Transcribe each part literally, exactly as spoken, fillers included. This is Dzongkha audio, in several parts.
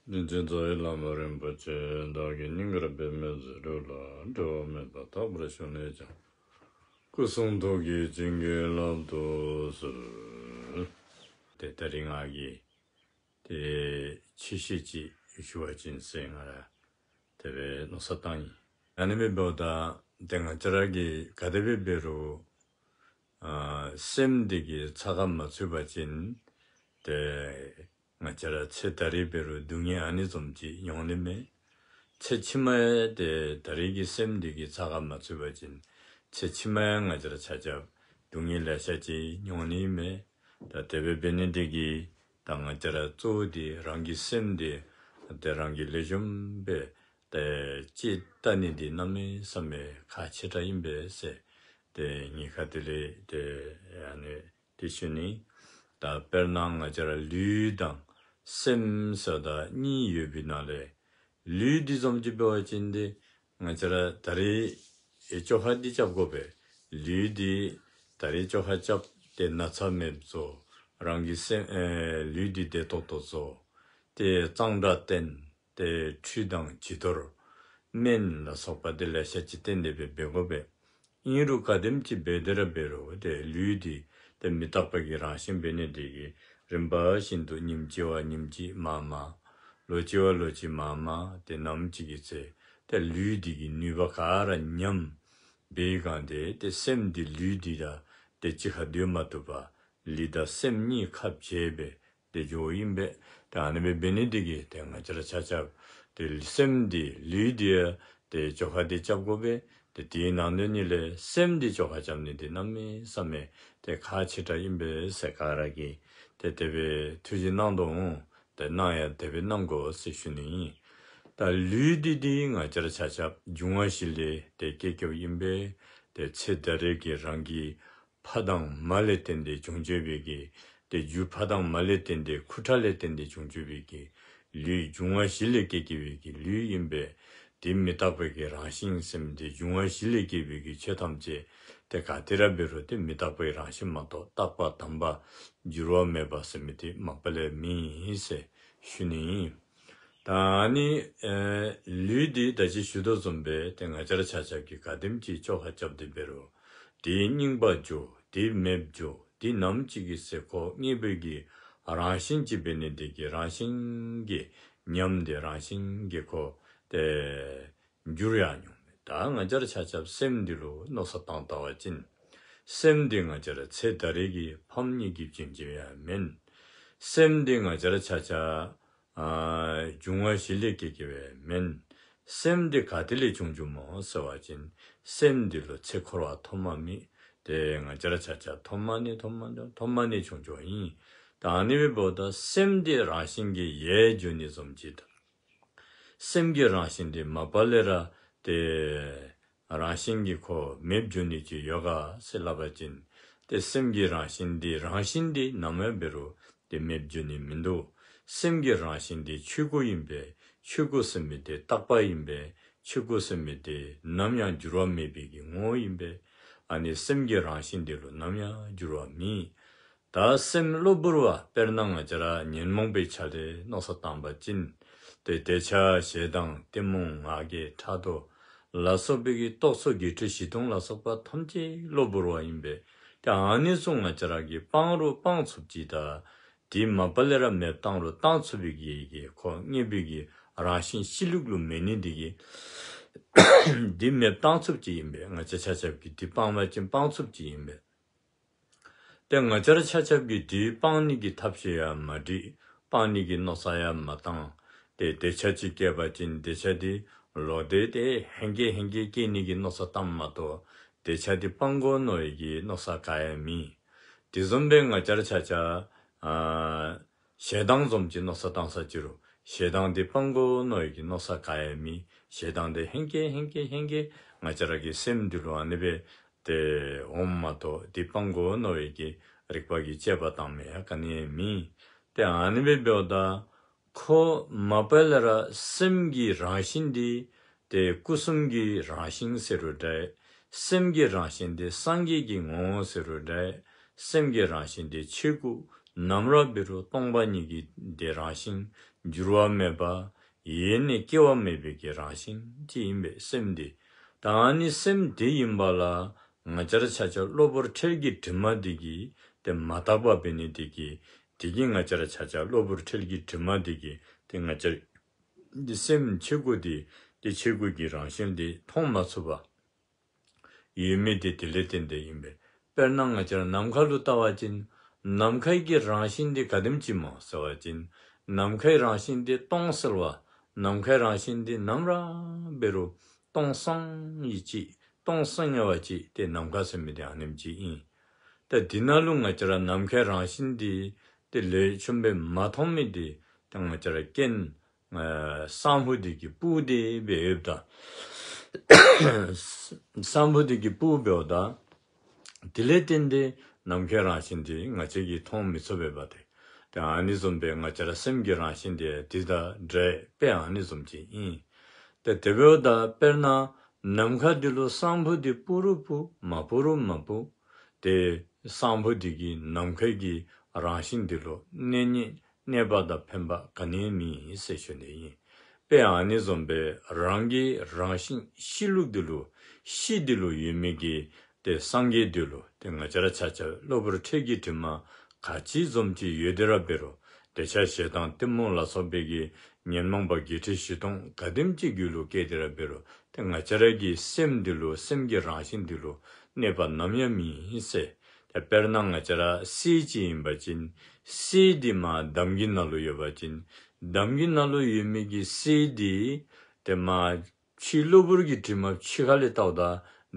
དྲིན་ཅན་རྩ་བའི་བླ་མ་རིན་པོ་ཆེ། བདག་གིས་སྙིང་གར་འབད་མེད་རྫུ་འཕྲུལ་ལ། འབྲལ་བ་མེད་པར་རྟག་པར་ཞུ་ནས་ཀྱང་། སྐུ་གསུང་ཐུགས་ཀྱི་བྱིན་གྱིས་བརླབ་ཏུ་གསོལ། ཏེ་ད་རིས་ང་གིས་ཏེ་ཆོས་བཤད་ཅིག་ཞུ་བ་ཅིན་ཟེར་ང་ར་དེ་སྦེ་མནོ་བསམ་བཏང་ཡི། ཨ་ནི་སྦེ་འབདཝ་ད་ཏེ་ང་བཅས་ར་གིས་ག་དེ་སྦེ་འབད་རུང་ཨ་སེམས་འདི་གི་ཚ་གྱང་མ་ཚུད་པ་ཅིན་ཏེ་ང་བཅས་ར་ཚེ་ད་རིས་འབད་རུང་སྡུག་བསྔལ་ཨ་ནི་བཟུམ་ཅིག་མྱོང་ནི་མས། ཚེ་ཕྱི་མ་ཡང་ཏེ་ད་རིས་ཀྱི་སེམས་འདི་གི་ཚ་གྱང་མ་ཚུད་པ་ཅིན་ཚེ་ཕྱི་མ་ཡང་ང་བཅས་ར་ཆ་ཁྱབ་སྡུག་བསྔལ་ལེ་ཤ་ཅིག་མྱོང་ནི་མས། ད་དེ་སྦེ་འབད་ནི་འདི་གིས་ད་ང་བཅས་ར་གཙོ་བོ་འདི་རང་གི་སེམས་འདི་ཏེ་རང་གིས་ལེགས་ཤོམ་སྦེ་ཏེ་དཔྱད་བལྟ་ནི་འདི་གནམ་མེད་ས་མེད་ཁག་ཆེ་དྲགས་ཨིན་པས་ཟེར་ཏེ་ངེའི་ཁ་ཐུག་ལས་ཏེ་ཨ་ནི་ཏེ་ཞུ་ནི། ད་དཔེར་ན་ང་བཅས་ར་ལུས་དང་སེམས་ཟེརཝ་ད་གཉིས་ཡོད་པའི་ནང་ལས་ལུས་འདི་བཟུམ་ཅིག་འབད་བ་ཅིན་ཏེ་ང་བཅས་ར་ད་རིས་ཨེ་བཅོ་ཁ་འདི་རྐྱབ་དགོ་པས། ལུས་འདི་ད་རིས་བཅོ་ཁ་རྐྱབ་སྟེ་ན་ཚ་མེདཔ་བཟོ། རང་གི་སེམས་ཨེ་ལུས་འདི་བདེ་ཏོག་ཏོ་བཟོ། ཏེ་གཙང་སྦྲ་བསྟེན། ཏེ་ཁྲུས་དང་བྱི་དོར་སྨན་ལ་སོགས་པ་འདི་ལེ་ཤ་ཅིག་བསྟེན་ཏེ་སྦེ་འབད་དགོ་པས། ཨིན་རུང་ག་དེམ་ཅིག་འབད་དེ་ར་འབད་རུང་ཏེ་ལུས་འདི་ཏེ་མི་རྟག་པའི་གི་རང་བཞིན་འབད་ནི་འདི་གིས་རིམ་པ་བཞིན་དུ་ཉིནམ་གཅིག་བ་ཉིནམ་གཅིག་མར་མར་ལོ་གཅིག་བ་ལོ་གཅིག་མར་མར་ཏེ་ནམ་ཅིག་གི་ཚེ་ཏེ་ལུས་འདི་གི་ནུས་པ་ག་ར་ཉམས་པའི་སྒང་ཏེ་ཏེ་སེམས་འདི་ལུས་འདི་དང་ཏེ་གཅིག་ཁར་སྡོད་མ་བཏུབ་པར་ལུས་དང་སེམས་གཉིས་ཁ་འབྱལ་སྦེ་ཏེ་འགྱོཝ་ཨིན་པས། ཏེ་ཨ་ནི་སྦེ་འབད་ནི་འདི་གིས་ཏེ་ང་བཅས་ར་ཆ་ཁྱབ་ཏེ་སེམས་འདི་ལུས་འདི་ཡང་ཏེ་བཅོ་ཁ་འདི་རྐྱབ་དགོ་པས། ཏེ་དེའི་ནང་དོན་ཉིད་ལས་སེམས་འདི་བཅོ་ཁ་རྐྱབ་ནི་འདི་གནམ་མེད་ས་མེད་ཏེ་ཁག་ཆེ་དྲགས་ཨིན་པས་ཟེར་ག་ར་གིས་ཏེ་དེ་སྦེ་ཐུགས་བཞེད་གནང་དོ་འོང་། ཏེ་གནང་ཡང་དེ་སྦེ་གནང་དགོ་ཟེར་ཞུ་ནི་ཨིན། ད་ལུས་འདི་འདི་ང་བཅས་ར་ཆ་ཁྱབ་འབྱུང་བ་བཞི་ལས་ཏེ་སྐྱེ་སྐྱེཝ་ཨིན་པས། ཏེ་ཚེ་ད་རེས་ཀྱི་རང་གི་ཕ་དང་མ་ལས་བརྟེན་ཏེ་བྱུང་བྱུངམ་སྦེ་གི་ཏེ་རྒྱུ་ཕ་དང་མ་ལས་བརྟེན་ཏེ་ཁུ་ཁྲག་ལས་བརྟེན་ཏེ་བྱུང་བྱུངམ་སྦེ་གི་ལུས་འབྱུང་བ་བཞི་ལས་སྐྱེ་སྐྱེཝ་སྦེ་གི་ལུས་ཨིན་པས། ཏེ་མི་རྟག་པའི་གི་རང་བཞིན་ཟེར་མི་འདི་འབྱུང་བ་བཞི་ལས་སྐྱེ་སྦེ་གི་ཆོས་ཐམས་ཅད་ཏེ་ག་ཏེ་ར་འབད་རུང་ཏེ་མི་རྟག་པའི་རང་བཞིན་མ་གཏོགས་རྟག་པ་དམ་པ་འགྱུར་བ་མེད་པ་ཟེར་མི་འདི་མ་པ་ལས་མེད་ཟེར་ཞུ་ནི་ཨིན། ད་ཨ་ནི་ཨེ་ལུས་འདི་ད་ཅི་ཞུ་དོ་བཟུམ་སྦེ་ཏེ་ང་བཅས་ར་ཆ་ཁྱབ་ཀྱིས་ག་དེམ་ཅིག་བཅོ་ཁ་རྐྱབ་སྟེ་འབད་རུང་འདི་རྙིངམ་འགྱོ། འདི་མེདཔ་འགྱོ། འདི་ནམ་ཅིག་གི་ཚེ་ཁོ་ངེས་པའི་གི་རང་བཞིན་ཅིག་འབད་ནི་འདི་གིས་རང་བཞིན་གྱིས་ཉམས་ཏེ་རང་བཞིན་གྱིས་ཁོ་ཏེ་འགྱུར་ཡར་འོང་མས། ད་ང་བཅས་ར་ཆ་ཁྱབ་སེམས་འདི་ལུ་མནོ་བསམ་བཏང་བལྟ་བ་ཅིན་སེམས་འདི་ང་བཅས་ར་ཚེ་ད་རེས་ཀྱི་ཕམ་ཉེས་ཀྱི་རྐྱེན་ཅིག་ཡང་མེན། སེམས་འདི་ང་བཅས་ར་ཆ་ཁྱབ་ཨ་འབྱུང་བ་བཞི་ལས་སྐྱེ་སྐྱེཝ་མེན། སེམས་འདི་ག་ཏེ་ལས་བྱུང་བྱུངམ་སྨོ་ཟེར་བ་ཅིན་སེམས་འདི་ལུ་ཚེ་འཁོར་བ་ཐོག་མ་མེད། ཏེ་ང་བཅས་ར་ཆ་ཁྱབ་ཐོག་མ་ནས་ཐོག་མ་ནས་ཐོག་མ་ནས་བྱུང་བྱུངམ་ཨིན། ད་ཨ་ནི་སྦེ་འབདཝ་ད་སེམས་འདི་རང་བཞིན་གྱིས་ཡལ་འགྱོ་ནི་བཟུམ་ཅིག་དང་སེམས་ཀྱི་རང་བཞིན་འདི་མ་པ་ལས་ར་ཏེ་རང་བཞིན་གྱིས་ཁོ་མེདཔ་འགྱོ་ནི་ཅིག་ཡོད་ག་ཟེར་སླབ་པ་ཅིན་ཏེ་སེམས་ཀྱི་རང་བཞིན་འདི་རང་བཞིན་འདི་ནམ་ཡང་འབད་རུང་ཏེ་མེདཔ་འགྱོ་ནི་མིན་འདུག། སེམས་ཀྱི་རང་བཞིན་འདི་ཆོས་སྐུ་ཨིན་པས། ཆོས་སྐུ་ཟེར་མི་འདི་རྟག་པ་ཨིན་པས། ཆོས་སྐུ་ཟེར་མི་འདི་ནམ་ཡང་འགྱུར་བ་མེད་པའི་གི་ངོ་བོ་ཨིན་པས། ཨ་ནི་སེམས་ཀྱི་རང་བཞིན་འདི་ལུ་ནམ་ཡང་འགྱུར་བ་མེད། ད་སེམས་གློ་བུར་བ་དཔེར་ན་ང་བཅས་ར་ཉོན་མོངས་པའི་ཆ་ལས་མནོ་བསམ་བཏང་བ་ཅིན་ཏེ་འདོད་ཆགས་ཞེ་སྡང་གཏི་མུག་ང་རྒྱལ་ཕྲག་དོག་ལ་སོགས་པའི་གི་རྟོག་ཚོགས་བརྒྱད་ཁྲི་བཞི་སྟོང་ལ་སོགས་པ་ཐམས་ཅད་གློ་བུར་བ་ཨིན་པས། ཏེ་ཨ་ནི་ཚུ་ང་བཅས་ར་གིས་སྤང་རུང་སྤང་ཚུགསཔ་ཅིག་དང་དེ་མ་པ་ལས་ར་མེདཔ་བཏང་རུང་བཏང་ཚུགས་པའི་གི་གི་ཁོ་ངེས་པའི་གི་རང་བཞིན་གཤིས་ལུགས་ལུ་མེད་ནི་འདི་གིས་དེ་མེདཔ་བཏང་ཚུགསཔ་ཅིག་ཨིན་པས། ང་བཅས་ཆ་ཁྱབ་ཀྱིས་དེ་སྤང་བ་ཅིན་སྤང་ཚུགསཔ་ཅིག་ཨིན་པས། ཏེ་ང་བཅས་ར་ཆ་ཁྱབ་ཀྱིས་དེ་སྤང་ནི་གི་ཐབས་ཤེས་ཡང་མ་སྒྲིག། སྤང་ནི་གི་མནོ་བསམ་ཡང་མ་བཏང་། ཏེ་འདོད་ཆགས་ཅིག་སྐྱེས་པ་ཅིན་འདོད་ཆགས་དེ་ལོག་སྟེ་ཏེ་ཧེང་སྐལ་ཧེང་སྐལ་སྐྱེ་ནི་གི་མནོ་བསམ་བཏངམ་མ་གཏོགས་འདོད་ཆགས་དེ་སྤང་དགོ་མནོ་བའི་གི་མནོ་བསམ་ག་ཡང་མེད། དེ་བཟུམ་སྦེ་ང་བཅས་ར་ཆ་ཁྱབ་ཨ་ཞེ་སྡང་བཟུམ་ཅིག་མནོ་བསམ་བཏང་ས་ཅིག་རུང་ཞེ་སྡང་དེ་སྤང་དགོ་མནོ་བའི་གི་མནོ་བསམ་ག་ཡང་མེད། ཞེ་སྡང་དེ་ཧེང་སྐལ་ཧེང་སྐལ་ཧེང་སྐལ་ང་བཅས་ར་གི་སེམས་འདི་ལུ་ཨ་ནི་སྦེ་ཏེ་འོངམ་མ་གཏོགས་དེ་སྤང་དགོ་མནོ་བའི་གི་རིག་པ་གི་དཔྱད་པ་བཏངམ་ཡང་ག་ནི་ཡང་མེད། ཏེ་ཨ་ནི་སྦེ་འབདཝ་ད་ཁོ་མ་པ་ལས་ར་སེམས་ཀྱི་རང་བཞིན་འདི་ཏེ་སྐུ་གསུམ་གྱི་རང་བཞིན་ཟེར་རུང་འདྲ། སེམས་ཀྱི་རང་བཞིན་འདི་སངས་རྒྱས་ཀྱི་ངོ་བོ་ཟེར་རུང་འདྲ། སེམས་ཀྱི་རང་བཞིན་འདི་ཆོས་སྐུ་ ནམ་ར་འབད་རུང་སྟོང་པ་ཉིད་ཀྱི་དེ་རང་བཞིན་འགྱུར་བ་མེད་པ་ཡེ་ནས་སྐྱེ་བ་མེད་པའི་གི་རང་བཞིན་ཅིག་ཨིན་པས་སེམས་འདི། ད་ཨ་ནི་སེམས་དེ་ཨིན་པ་ལ་ང་བཅས་ར་ཆ་ཁྱབ་གློ་བུར་འཕྲུལ་གྱི་དྲི་མ་འདི་གིས་དེ་མ་དག་པ་འབད་ནི་དེ་གིས་དེ་གིས་ང་བཅས་ར་ཆ་ཁྱབ་གློ་བུར་འཕྲུལ་གྱི་དྲི་མ་འདི་གིས་དེ་ང་བཅས་འདི་སེམས་ཆོས་སྐུ་འདི་དེ་ཆོས་སྐུ་གི་རང་བཞིན་འདི་མཐོང་མ་ཚུགས་པ་ཡོད་མི་དེ་དེ་ལས་བརྟེན་ཏེ་ཨིན་པས། དཔེར་ན་ང་བཅས་ར་ནམ་མཁའ་ལུ་བལྟ་བ་ཅིན་ནམ་མཁའི་གི་རང་བཞིན་འདི་ག་དེམ་ཅིག་སྨོ་ཟེར་བ་ཅིན་ནམ་མཁའི་རང་བཞིན་འདི་སྟོང་གསལ་བ། ནམ་མཁའི་རང་བཞིན་འདི་ནམ་ར་འབད་རུང་སྟོང་སང་ཡི་ཅིག་སྟོང་སང་ཡ་བ་ཅིག་དེ་ནམ་མཁའ་ཟེར་མི་དེ་ཨ་ནེམ་ཅིག་ཨིན། ད་དེ་ནང་ལུ་ང་བཅས་ར་ནམ་མཁའི་རང་བཞིན་འདི་དེ་ལས་ཆུང་པའི་མ་མཐོང་མི་དེ་དེ་ང་བཅས་ར་རྐྱེན་ཨ་སྲང་ཕུང་འདི་གིས་སྤུར་ཏེ་འབད་ཡོདཔ་ད། སྲང་ཕུང་འདི་གིས་སྤུར་འབདཝ་ད། དེ་ལས་བརྟེན་ཏེ་ནམ་མཁའི་རང་བཞིན་འདི་ང་བཅས་ཀྱིས་མཐོང་མི་ཚུགས་པས་པ་ཏེ། ཏེ་ཨ་ནི་བཟུམ་སྦེ་ང་བཅས་ར་སེམས་ཀྱི་རང་བཞིན་འདི་དེ་དང་འདྲ་དཔེ་ཨ་ནི་བཟུམ་ཅིག་ཨིན། ཏེ་དེ་འབདཝ་ད་དཔེར་ན་ནམ་མཁའ་འདི་ལུ་སྲང་ཕུང་འདི་སྤུར་རུང་སྤུར་མ་སྤུར་རུང་མ་སྤུར། ཏེ་སྲང་ཕུང་འདི་གིས་ནམ་མཁའི་གི་རང་བཞིན་འདི་ལུ་གནོད་ནི་གནོད་པ་དང་ཕན་པ་ག་ནི་ཡང་མེད་ཟེར་ཞུ་ནི་ཨིན། དཔེ་ཨ་ནི་བཟུམ་སྦེ་རང་གི་རང་བཞིན་གཤིས་ལུགས་འདི་ལུ་གཤིས་འདི་ལུ་ཡོད་མི་གི་ཏེ་སངས་རྒྱས་འདི་ལུ་ཏེ་ང་བཅས་ར་ཆ་ཁྱབ་གློ་བུར་འཕྲུལ་གྱི་དྲི་མ་ག་ཅི་བཟུམ་ཅིག་ཡོད་དེ་ར་འབད་རུང་འདོད་ཆགས་ཞེ་སྡང་གཏི་མུག་ལ་སོགས་པའི་གི་ཉོན་མོངས་པ་བརྒྱད་ཁྲི་བཞི་སྟོང་ག་དེམ་ཅིག་རྒྱུད་ལུ་སྐྱེས་ཏེ་ར་འབད་རུང་ཏེ་ང་བཅས་ར་གི་སེམས་འདི་ལུ་སེམས་ཀྱི་རང་བཞིན་འདི་ལུ་གནོད་པ་ནམ་ཡང་མེད་ཟེར། ཏེ་དཔེར་ན་ང་བཅས་ར་གསེར་ཅིག་ཨིན་པ་ཅིན་གསེར་འདི་མར་འདམ་གྱི་ནང་ལུ་ཡོད་པ་ཅིན་འདམ་གྱི་ནང་ལུ་ཡོད་མི་གི་གསེར་འདི་ཏེ་མར་ཕྱི་གློ་བུར་གྱི་དྲི་མ་ཕྱི་ཁ་ལས་བལྟཝ་ད་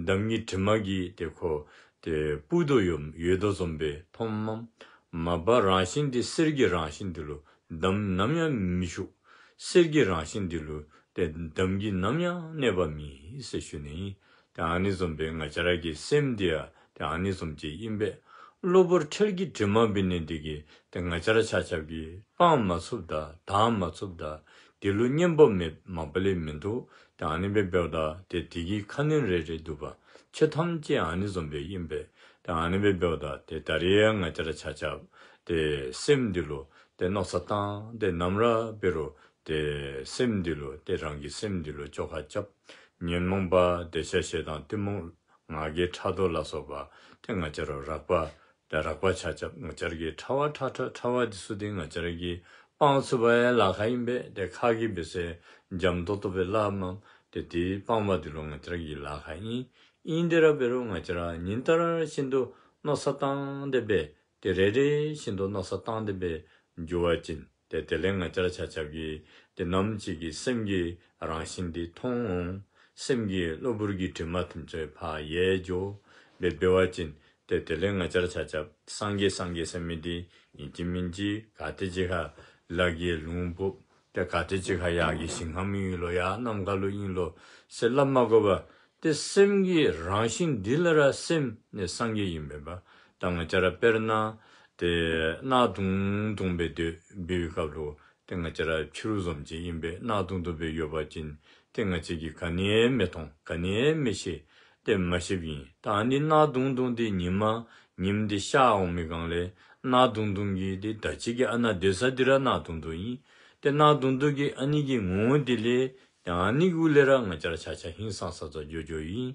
འདམ་གྱི་དྲི་མ་གིས་ཏེ་ཁོ་ཏེ་སྤུར་དོ་ཡོད་ཡོད་དོ་བཟུམ་སྦེ་མཐོངམ་མ་པ་རང་བཞིན་འདི་གསེར་གྱི་རང་བཞིན་འདི་ལུ་འདམ་ནམ་ཡང་མི་ཞུགས། གསེར་གྱི་རང་བཞིན་འདི་ལུ་ཏེ་འདམ་གྱིས་ནམ་ཡང་གནོད་པ་མེད་ཟེར་ཞུ་ནི་ཨིན། ཏེ་ཨ་ནི་བཟུམ་སྦེ་ང་བཅས་ར་གི་སེམས་འདི་ཡང་ཏེ་ཨ་ནི་བཟུམ་ཅིག་ཨིན་པས། གློ་བུར་འཕྲུལ་གྱི་དྲི་མ་འབད་ནི་འདི་གིས་ཏེ་ང་བཅས་ར་ཆ་ཁྱབ་ཀྱིས་སྤང་མ་ཚུགསཔ་ད་དག་མ་ཚུགསཔ་ད་དེ་ལུ་གཉེན་པོ་མེད་མ་པ་ལས་མིན་འདུག། ཏེ་ཨ་ནི་སྦེ་འབདཝ་ད་ཏེ་དེ་གི་ཁ་གནོན་རེ་རེ་འདུག་པ། ཆོས་ཐམས་ཅད་ཨ་ནི་བཟུམ་སྦེ་ཨིན་པས། ཏེ་ཨ་ནི་སྦེ་འབདཝ་ད་ཏེ་ད་རེས་ཡང་ང་བཅས་ར་ཆ་ཁྱབ་ཏེ་སེམས་འདི་ལུ་ཏེ་མནོ་བསམ་བཏང་ཏེ་ནམ་ར་འབད་རུང་ཏེ་སེམས་འདི་ལུ་ཏེ་རང་གི་སེམས་འདི་ལུ་བཅོས་ཁ་རྐྱབ། ཉོན་མོངས་པ་འདོད་ཆགས་ཞེ་སྡང་གཏི་མུག་ང་རྒྱལ་ཕྲག་དོག་ལ་སོགས་པ་ཏེ་ང་བཅས་ར་རགས་པ་ཏེ་རགས་པ་ཆ་ཁྱབ་ང་བཅས་ར་གིས་ཕྲ་བ་ཕྲ་ཕྲ་ཕྲ་བ་འདི་ཚུ་ཏེ་ང་བཅས་ར་གིས་སྤང་ཚུགས་པ་ཡང་ལཱ་ཁག་ཨིན་པས། ཏེ་ཁ་གིས་འབད་ཟེར་འཇམ་ཏོང་ཏོ་སྦེ་སླབ་མས། ཏེ་དེ་སྤང་བ་འདི་ལུ་ང་བཅས་ར་གི་ལཱ་ཁག་ཨིན། ཨིན་དེ་ར་འབད་རུང་ང་བཅས་ར་ཉིན་ལྟར་བཞིན་དུ་མནོ་བསམ་བཏང་སྟེ་སྦེ་ཏེ་རེ་རེ་བཞིན་དུ་མནོ་བསམ་བཏང་སྟེ་སྦེ་འགྱོ་བ་ཅིན་ཏེ་དེ་ལས་ང་བཅས་ར་ཆ་ཁྱབ་ཀྱིས་ཏེ་ནམ་ཅིག་གི་སེམས་ཀྱི་རང་བཞིན་འདི་མཐོང་འོང་། སེམས་ཀྱི་གློ་བུར་གྱི་དྲི་མ་ཐམས་ཅད་ཕར་ཡལ་འགྱོ་སྦེ་འབད་བ་ཅིན་ཏེ་དེ་ལས་ང་བཅས་ར་ཆ་ཁྱབ་སངས་རྒྱས་སངས་རྒྱས་ཟེར་མི་འདི་ཨིན་ཅི་མིན་ཅི་ག་ཏེ་ཅིག་ཁར་ལ་གིས་ལུང་ཕུལ། ཏེ་ག་ཏེ་ཅིག་ཁར་ཡ་གི་ཞིང་ཁམས་ཨིན་ལོ་ཡ་ནམ་མཁའ་ལུ་ཨིན་ལོ་ཟེར་སླབ་མ་དགོ་པར་ཏེ་སེམས་ཀྱི་རང་བཞིན་འདི་ལས་ར་སེམས་ནི་སངས་རྒྱས་ཨིན་པས་པ། ད་ང་བཅས་ར་དཔེར་ན་ཏེ་གནག་དུང་དུང་སྦེ་སྡོད་པའི་སྐབས་ལུ་ཏེ་ང་བཅས་ར་ཕྱི་རུ་བཟུམ་ཅིག་ཨིན་པས། གནག་དུང་དུང་སྦེ་ཡོད་པ་ཅིན་ཏེ་ང་བཅས་ཀྱིས་ག་ནི་ཡང་མི་མཐོང་ག་ནི་ཡང་མི་ཤེས། ཏེ་མ་ཤེསཔ་ཨིན། ད་ཨ་ནི་གནག་དུང་དུང་འདི་ཉིམ་ཉིམ་འདི་ཤར་འོང་མི་སྒང་ལས་གནག་དུང་དུང་གི་འདི་ད་ཅི་གི་ཨ་ནཱ་སྡོད་ས་འདི་ར་གནག་དུང་དུང་ཨིན། ཏེ་གནག་དུང་དུང་གི་ཨ་ནི་གི་ངོ་བོ་འདི་ལས་ཏེ་ཨ་ནི་གུ་ལས་ར་ང་བཅས་ར་ཆ་ཁྱབ་ཧིང་སངས་ས་ཚུ་འགྱོ་འགྱོཝ་ཨིན་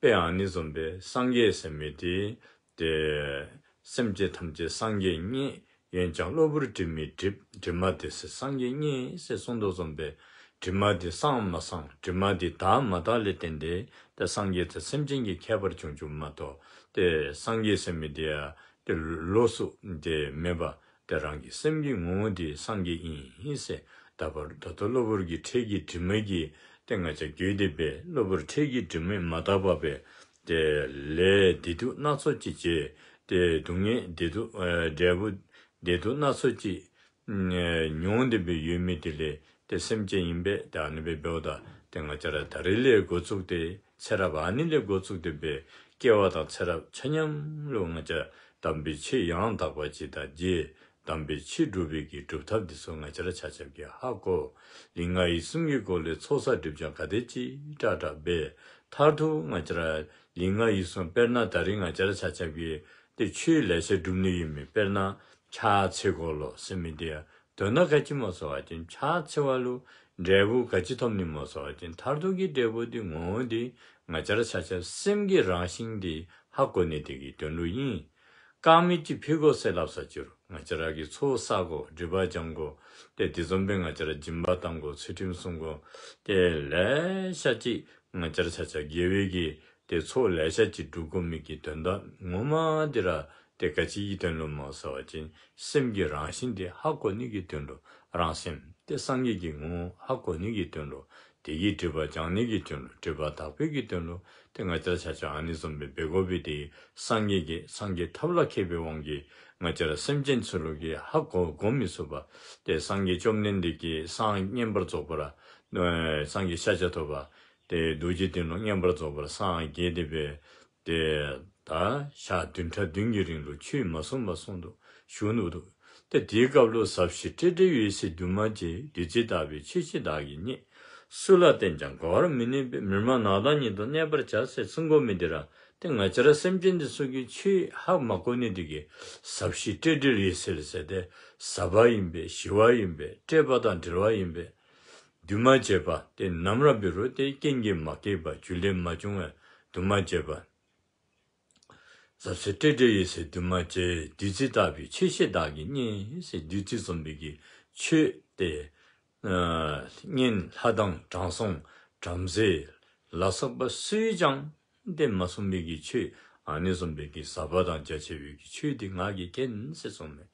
པས། ཨ་ནི་བཟུམ་སྦེ་སངས་རྒྱས་ཟེར་མི་འདི་ཏེ་སེམས་ཅན་ཐམས་ཅད་སངས་རྒྱས་བརྙེས། འོན་ཀྱང་གློ་བུར་དྲི་མས་བསྒྲིབས། དྲི་མ་དེ་སེལ་སངས་རྒྱས་བརྙེས་ཟེར་གསུངས་དོ་བཟུམ་སྦེ་དྲི་མ་འདི་སངས་མ་སངས་དྲི་མ་འདི་དག་མ་དག་ལས་བརྟེན་ཏེ་ཏེ་སངས་རྒྱས་དང་སེམས་ཅན་གྱི་ཁྱད་པར་བྱུང་བྱུངམ་མ་གཏོགས་ཏེ་སངས་རྒྱས་ཟེར་མི་འདི་ཡང་ཏེ་ལོགས་སུ་ཏེ་མེད་པ་ཏེ་རང་གི་སེམས་ཀྱི་ངོ་བོ་འདི་སངས་རྒྱས་ཨིན་ཟེར། ད་བར་ད་ལྟོ་གློ་བུར་གྱི་འཕྲུལ་གྱི་དྲི་མ་གིས་ཏེ་ང་བཅས་གོས་ཏེ་སྦེ་གློ་བུར་འཕྲུལ་གྱི་དྲི་མས་མ་དག་པར་སྦེ་ཏེ་ལས་བདེ་སྡུག་སྣ་ཚོགས་ཅིག་བྱས། ཏེ་སྡུག་བསྔལ་བདེ་སྡུག་ཨེ་འབྲས་བུ་བདེ་སྡུག་སྣ་ཚོགས་ཅིག་ཨེ་མྱོང་སྟེ་སྦེ་ཡོད་མི་དེ་ལས་ཏེ་སེམས་ཅན་ཨིན་པས། ཏེ་ཨ་ནི་སྦེ་འབདཝ་ད་ཏེ་ང་བཅས་ར་ད་རིས་ལས་འགོ་བཙུགས་ཏེ་ཚེ་རབས་ཨ་ནི་ལས་འགོ་བཙུགས་ཏེ་སྦེ་སྐྱེ་བ་དང་ཚེ་རབས་ཆ་མཉམ་ལུ་ང་བཅས་དམ་པའི་ཆོས་ཡང་དག་པ་ཅིག་དང་མཇལ། དམ་པའི་ཆོས་སྒྲུབ་པའི་གི་སྒྲུབ་ཐབས་འདི་ཚུ་ང་བཅས་ར་ཆ་ཁྱབ་ཀྱིས་ཧ་གོ། ལུས་ངག་ཡིད་གསུམ་གྱི་སྒོ་ལས་ཚོགས་བསགས་སྒྲིབ་སྦྱང་ག་དེ་ཅིག་དྲག་དྲག་འབད་མཐར་ཐུག་ང་བཅས་ར་ལུས་ངག་ཡིད་གསུམ་དཔེར་ན་ད་རིས་ང་བཅས་ར་ཆ་ཁྱབ་ཀྱིས་ཏེ་ཆོས་ལེ་ཤ་སྒྲུབ་ནི་ཡོད་མི་དཔེར་ན་ ཕྱག་འཚལ་དགོ་ལོ་ཟེར་མི་འདི་ཡང་དོན་དག་ག་ཅི་སྨོ་ཟེར་བ་ཅིན་ཕྱག་འཚལ་བ་ལུ་འབྲས་བུ་ག་ཅི་ཐོབ་ནི་སྨོ་ཟེར་བ་ཅིན་མཐར་ཐུག་གི་འབྲས་བུ་འདི་ངོ་བོ་འདི་ང་བཅས་ར་ཆ་ཁྱབ་སེམས་ཀྱི་རང་བཞིན་འདི་ཧ་གོ་ནི་དེ་གི་དོན་ལུ་ཨིན། དཀར་མེ་ཅིག་ཕུལ་དགོ་ཟེར་སླབ་ས་ཅིག་རུང་ང་བཅས་ར་གིས་ཚོགས་བསག་དགོ། སྒྲིབ་པ་སྦྱང་དགོ། ཏེ་དེ་བཟུམ་སྦེ་ང་བཅས་ར་སྦྱིན་པ་གཏང་དགོ། ཚུལ་ཁྲིམས་སྲུང་དགོ། ཏེ་ལེ་ཤ་ཅིག་ང་བཅས་ར་ཆ་ཁྱབ་དགེ་བའི་གི་ཏེ་ཚོགས་ལེ་ཤ་ཅིག་སྒྲུབ་དགོ་མི་གི་དོན་དག་ངོ་མ་འདི་ར་ཏེ་ག་ཅི་གི་དོན་ལུ་སྨོ་ཟེར་བ་ཅིན་སེམས་ཀྱི་རང་བཞིན་འདི་ཧ་གོ་ནི་གི་དོན་ལུ། རང་སེམས་ཏེ་སངས་རྒྱས་ཀྱི་ངོ་བོ་ཧ་གོ་ནི་གི་དོན་ལུ། དེ་གི་སྒྲིབ་པ་སྦྱང་ནི་གི་དོན་ལུ། སྒྲིབ་པ་དག་པའི་གི་དོན་ལུ། ཏེ་ང་བཅས་ར་ཆ་ཁྱབ་ཨ་ནི་བཟུམ་སྦེ་འབད་དགོ་པས། ཏེ་སངས་རྒྱས་ཀྱིས་སངས་རྒྱས་ཐབས་ལ་མཁས་པའི་དབང་གིས་ང་བཅས་ར་སེམས་ཅན་ཚུ་ལུ་གིས་ཧ་གོ་གོ་མི་ཚུགས་པ། ཏེ་སངས་རྒྱས་བཅོམ་ལྡན་འདས་ཀྱིས་སངས་བསྙེན་པར་རྫོགས་པར་ཨ་སངས་རྒྱས་ཤཱཀྱ་ཐུབ་པ་ཏེ་རྡོ་རྗེ་གདན་ལུ་བསྙེན་པར་རྫོགས་པར་སངས་རྒྱས་ཏེ་སྦེ་ཏེ་ད་ཞག་བདུན་ཕྲག་བདུན་གྱི་རིང་ལུ་ཆོས་མ་གསུངས་པར་གསུངས་འདུག། བཞུགས་འདུག། ཏེ་དེའི་སྐབས་ལུ་ཟབ་ཞི་སྤྲོས་བྲལ་འོད་གསལ་འདུས་མ་བྱས། བདུད་རྩི་ལྟ་བུའི་ཆོས་ཤིག་བདག་གིས་རྙེད། སུ་ལ་བསྟན་ཀྱང་གོ་བར་མི་ནུས་པས། མི་སྨྲ་ནགས་དང་ཉིད་དུ་གནས་པར་བྱ། ཟེར་གསུང་དགོ་མི་འདི་ར་ཏེ་ང་བཅས་ར་སེམས་ཅན་འདི་ཚུ་གིས་ཆོས་ཧ་མ་གོ་ནི་འདི་གིས་ཟབ་ཞི་སྤྲོས་བྲལ་འོད་གསལ་ཟེར་ཏེ་ཟབ་པ་ཨིན་པས། ཞི་བ་ཨིན་པས། སྤྲོས་པ་དང་བྲལ་བ་ཨིན་པས། འདུས་མ་བྱས་པ། ཏེ་ནམ་ར་འབད་རུང་ཏེ་རྐྱེན་གྱིས་མ་སྐྱེས་པ། རྒྱུ་ལས་མ་བྱུང་བའི་འདུས་མ་བྱས་པ། ཟབ་ཞི་སྤྲོས་བྲལ་འོད་གསལ་འདུས་མ་བྱས། བདུད་རྩི་ལྟ་བུའི་ཆོས་ཤིག་བདག་གིས་རྙེད། ཟེར་བདུད་རྩི་བཟུམ་པའི་གི་ཆོས་ཏེ་ཨ་གཉན་ལྷ་དང་དྲང་སྲོང་བྲམ་ཟེ་ལ་སོགས་པ་སུས་ཀྱང་ཏེ་མ་གསུངས་པའི་གི་ཆོས། ཨ་ནི་བཟུམ་པའི་གི་ཟབ་པ་དང་རྒྱ་ཆེ་བའི་གི་ཆོས་འདི་ང་གིས་མཁྱེན་ཟེར་གསུངས་མས།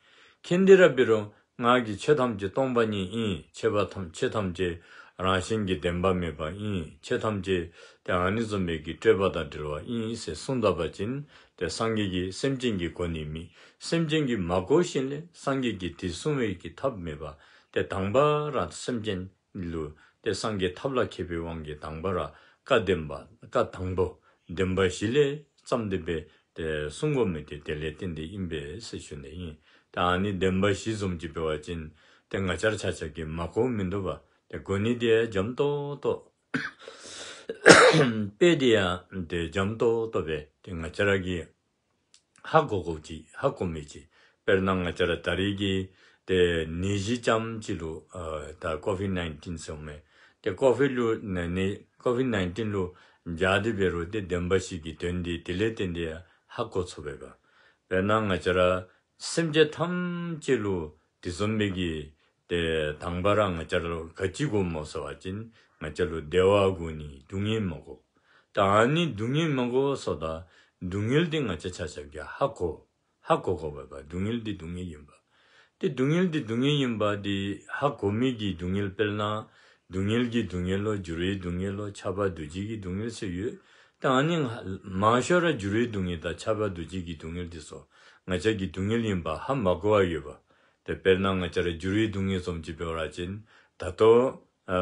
མཁྱེན་ཏེ་ར་འབད་རུང་ང་གིས་ཆོས་ཐམས་ཅད་སྟོང་པ་ཉིད་ཨིན། ཆོས་པ་ཐམས་ཆོས་ཐམས་ཅད་རང་བཞིན་གྱིས་བདེན་པ་མེད་པ་ཨིན། ཆོས་ཐམས་ཅད་ཏེ་ཨ་ནི་བཟུམ་མའི་གི་སྤྲོས་པ་དང་བྲལ་བ་ཨིན་ཟེར་གསུངས་ད་པ་ཅིན་ཏེ་སངས་རྒྱས་ཀྱིས་སེམས་ཅན་གྱིས་གོ་ནི་མེད། སེམས་ཅན་གྱིས་མ་གོ་ཞིནམ་ལས་སངས་རྒྱས་ཀྱིས་དེ་གསུང་བའི་གི་ཐབས་མེད་པ། ཏེ་དང་པ་ར་སེམས་ཅན་ལུ་ཏེ་སངས་རྒྱས་ཐབས་ལ་མཁས་པའི་དབང་གིས་དང་པ་ར་བཀའ་བདེན་པ་བཀའ་དང་པོ་བདེན་པ་བཞི་ལས་བརྩམས་ཏེ་སྦེ་ཏེ་གསུང་དགོ་མི་འདི་དེ་ལས་བརྟེན་ཏེ་ཨིན་པས་ཟེར་ཞུ་ནི་ཨིན། ཏེ་ཨ་ནི་བདེན་པ་བཞི་བཟུམ་ཅིག་འབད་བ་ཅིན་ཏེ་ང་བཅས་ར་ཆ་ཁྱབ་ཀྱིས་མ་གོ་མིན་འདུག་པ། ཏེ་གོ་ནི་འདི་ཡང་འཇམ་ཏོག་ཏོ་དཔེ་འདི་ཡང་ཏེ་འཇམ་ཏོག་ཏོ་སྦེ་ཏེ་ང་བཅས་ར་གིས་ཧ་གོ་དགོཔ་ཅིག་ཧ་གོ་མི་ཅིག། དཔེར་ན་ང་བཅས་ར་ད་རེས་ཀྱི་ཏེ་ནད་གཞི་ཙམ་ཅིག་ལུ་ཨ་ད་ཀོ་ཝིཌ་ནའིན་ཊིན་ཟེར་མི་ཏེ་ཀོ་ཝིཌ་ལུ་ནད་ནད་ཀོ་ཝིཌ་ནའིན་ཊིན་ལུ་འཇགས་ཏེ་འབད་རུང་ཏེ་བདེན་པ་བཞི་གི་དོན་འདི་དེ་ལས་བརྟེན་ཏེ་ཧ་གོ་ཚུགས་པས་པ། དཔེར་ན་ང་བཅས་ར་སེམས་ཅན་ཐམས་ཅད་ལུ་དེ་བཟུམ་མའི་གི་ཏེ་དང་པ་ར་ང་བཅས་ར་ལུ་ག་ཅི་དགོ་སྨོ་ཟེར་བ་ཅིན་ང་བཅས་ལུ་བདེ་བ་དགོ་ནི། སྡུག་བསྔལ་མ་དགོ། ད་ཨ་ནི་སྡུག་བསྔལ་མ་དགོ་ཟེརཝ་ད་སྡུག་བསྔལ་འདི་ང་བཅས་ཆ་ཁྱབ་ཀྱིས་ཧ་གོ་ཧ་གོ་དགོ་པས་པ། སྡུག་བསྔལ་འདི་སྡུག་བསྔལ་ཨིན་པ། ཏེ་སྡུག་བསྔལ་འདི་སྡུག་བསྔལ་ཨིན་པ་འདི་ཧ་གོ་མི་གི་སྡུག་བསྔལ་དཔེར་ན་སྡུག་བསྔལ་གྱི་སྡུག་བསྔལ་ལོ། འགྱུར་བའི་སྡུག་བསྔལ་ལོ། ཁྱབ་པ་འདུ་བྱེད་ཀྱི་སྡུག་བསྔལ་ཟེར་ཡོད། ད་ཨ་ནི་མང་ཤོས་ར་འགྱུར་བའི་སྡུག་བསྔལ་དང་ཁྱབ་པ་འདུ་བྱེད་ཀྱི་སྡུག་བསྔལ་འདི་ཚུ་ང་བཅས་ཀྱིས་སྡུག་བསྔལ་ཨིན་པ་ཧ་མ་གོ་བར་ཡོད་པ། ཏེ་དཔེར་ན་ང་བཅས་ར་འགྱུར་བའི་སྡུག་བསྔལ་བཟུམ་ཅིག་འབད་བ་ཅིན་ད་ལྟོ་ཨ་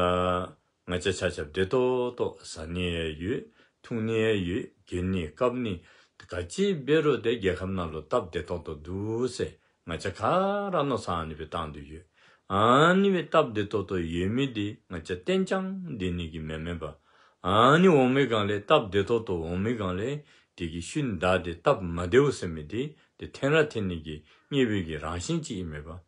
ང་བཅས་ཆ་ཁྱབ་བདེ་ཏོག་ཏོ་བཟའ་ནི་ཡང་ཡོད། འཐུང་ནི་ཡང་ཡོད། གྱོན་ནི་བཀབ་ནི་ག་ཅི་འབད་རུང་ཏེ་རྒྱལ་ཁབ་ནང་ལུ་སྟབས་བདེ་ཏོག་ཏོ་འདུག་ཟེར་ང་བཅས་ག་ར་མནོ་བསམ་ཨ་ནི་སྦེ་བཏང་དོ་ཡོད། ཨ་ནི་སྦེ་སྟབས་བདེ་ཏོག་ཏོ་ཡོད་མི་འདི་ང་བཅས་གཏན་འཇགས་བདེ་ནི་གི་མེན་མེན་པ། ཨ་ནི་འོང་མི་སྒང་ལས་སྟབས་བདེ་ཏོག་ཏོ་འོང་མི་སྒང་ལས་དེ་གི་ཤུལ་བདའ་སྟེ་སྟབས་མ་བདེཝ་ཟེར་མི་འདི་ཏེ་འཐོན་ར་འཐོན་ནི་གི་དམིགས་པའི་གི་རང་བཞིན་ཅིག་ཨིན་མས་པ།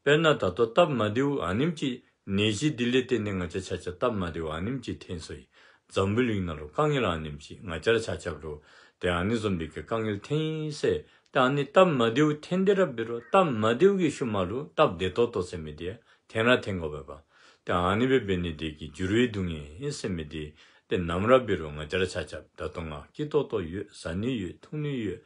དཔེར་ན་ད་ལྟོ་སྟབས་མ་བདེཝ་ཨ་ནེམ་ཅིག་ནད་གཞི་འདི་ལས་བརྟེན་ནས་ང་བཅས་ཆ་ཁྱབ་སྟབས་མ་བདེཝ་ཨ་ནེམ་ཅིག་འཐོན་སོ་ཡི། འཛམ་བུ་གླིང་ནང་ལུ་དཀའ་ངལ་ཨ་ནེམ་ཅིག་ང་བཅས་ར་ཆ་ཁྱབ་ལུ་ཏེ་ཨ་ནི་བཟུམ་སྦེ་གི་དཀའ་ངལ་འཐོན་ཡི་ཟེར། ཏེ་ཨ་ནི་སྟབས་མ་བདེཝ་འཐོན་ཏེ་ར་འབད་རུང་སྟབས་མ་བདེཝ་གི་ཤུལ་མ་ལུ་སྟབས་བདེ་ཏོག་ཏོ་ཟེར་མི་འདི་འཐོན་ར་འཐོན་དགོ་པས་པ། ཏེ་ཨ་ནི་སྦེ་འབད་ནི་དེ་གིས་འགྱུར་བའི་སྡུག་བསྔལ་ཟེར་མི་འདི་ཏེ་ནམ་ར་འབད་རུང་ང་བཅས་ར་ཆ་ཁྱབ་ད་ལྟོ་ང་སྐྱིད་ཏོག་ཏོ་ཡོད། བཟའ་ནི་ཡོད། འཐུང་ནི་ཡོད།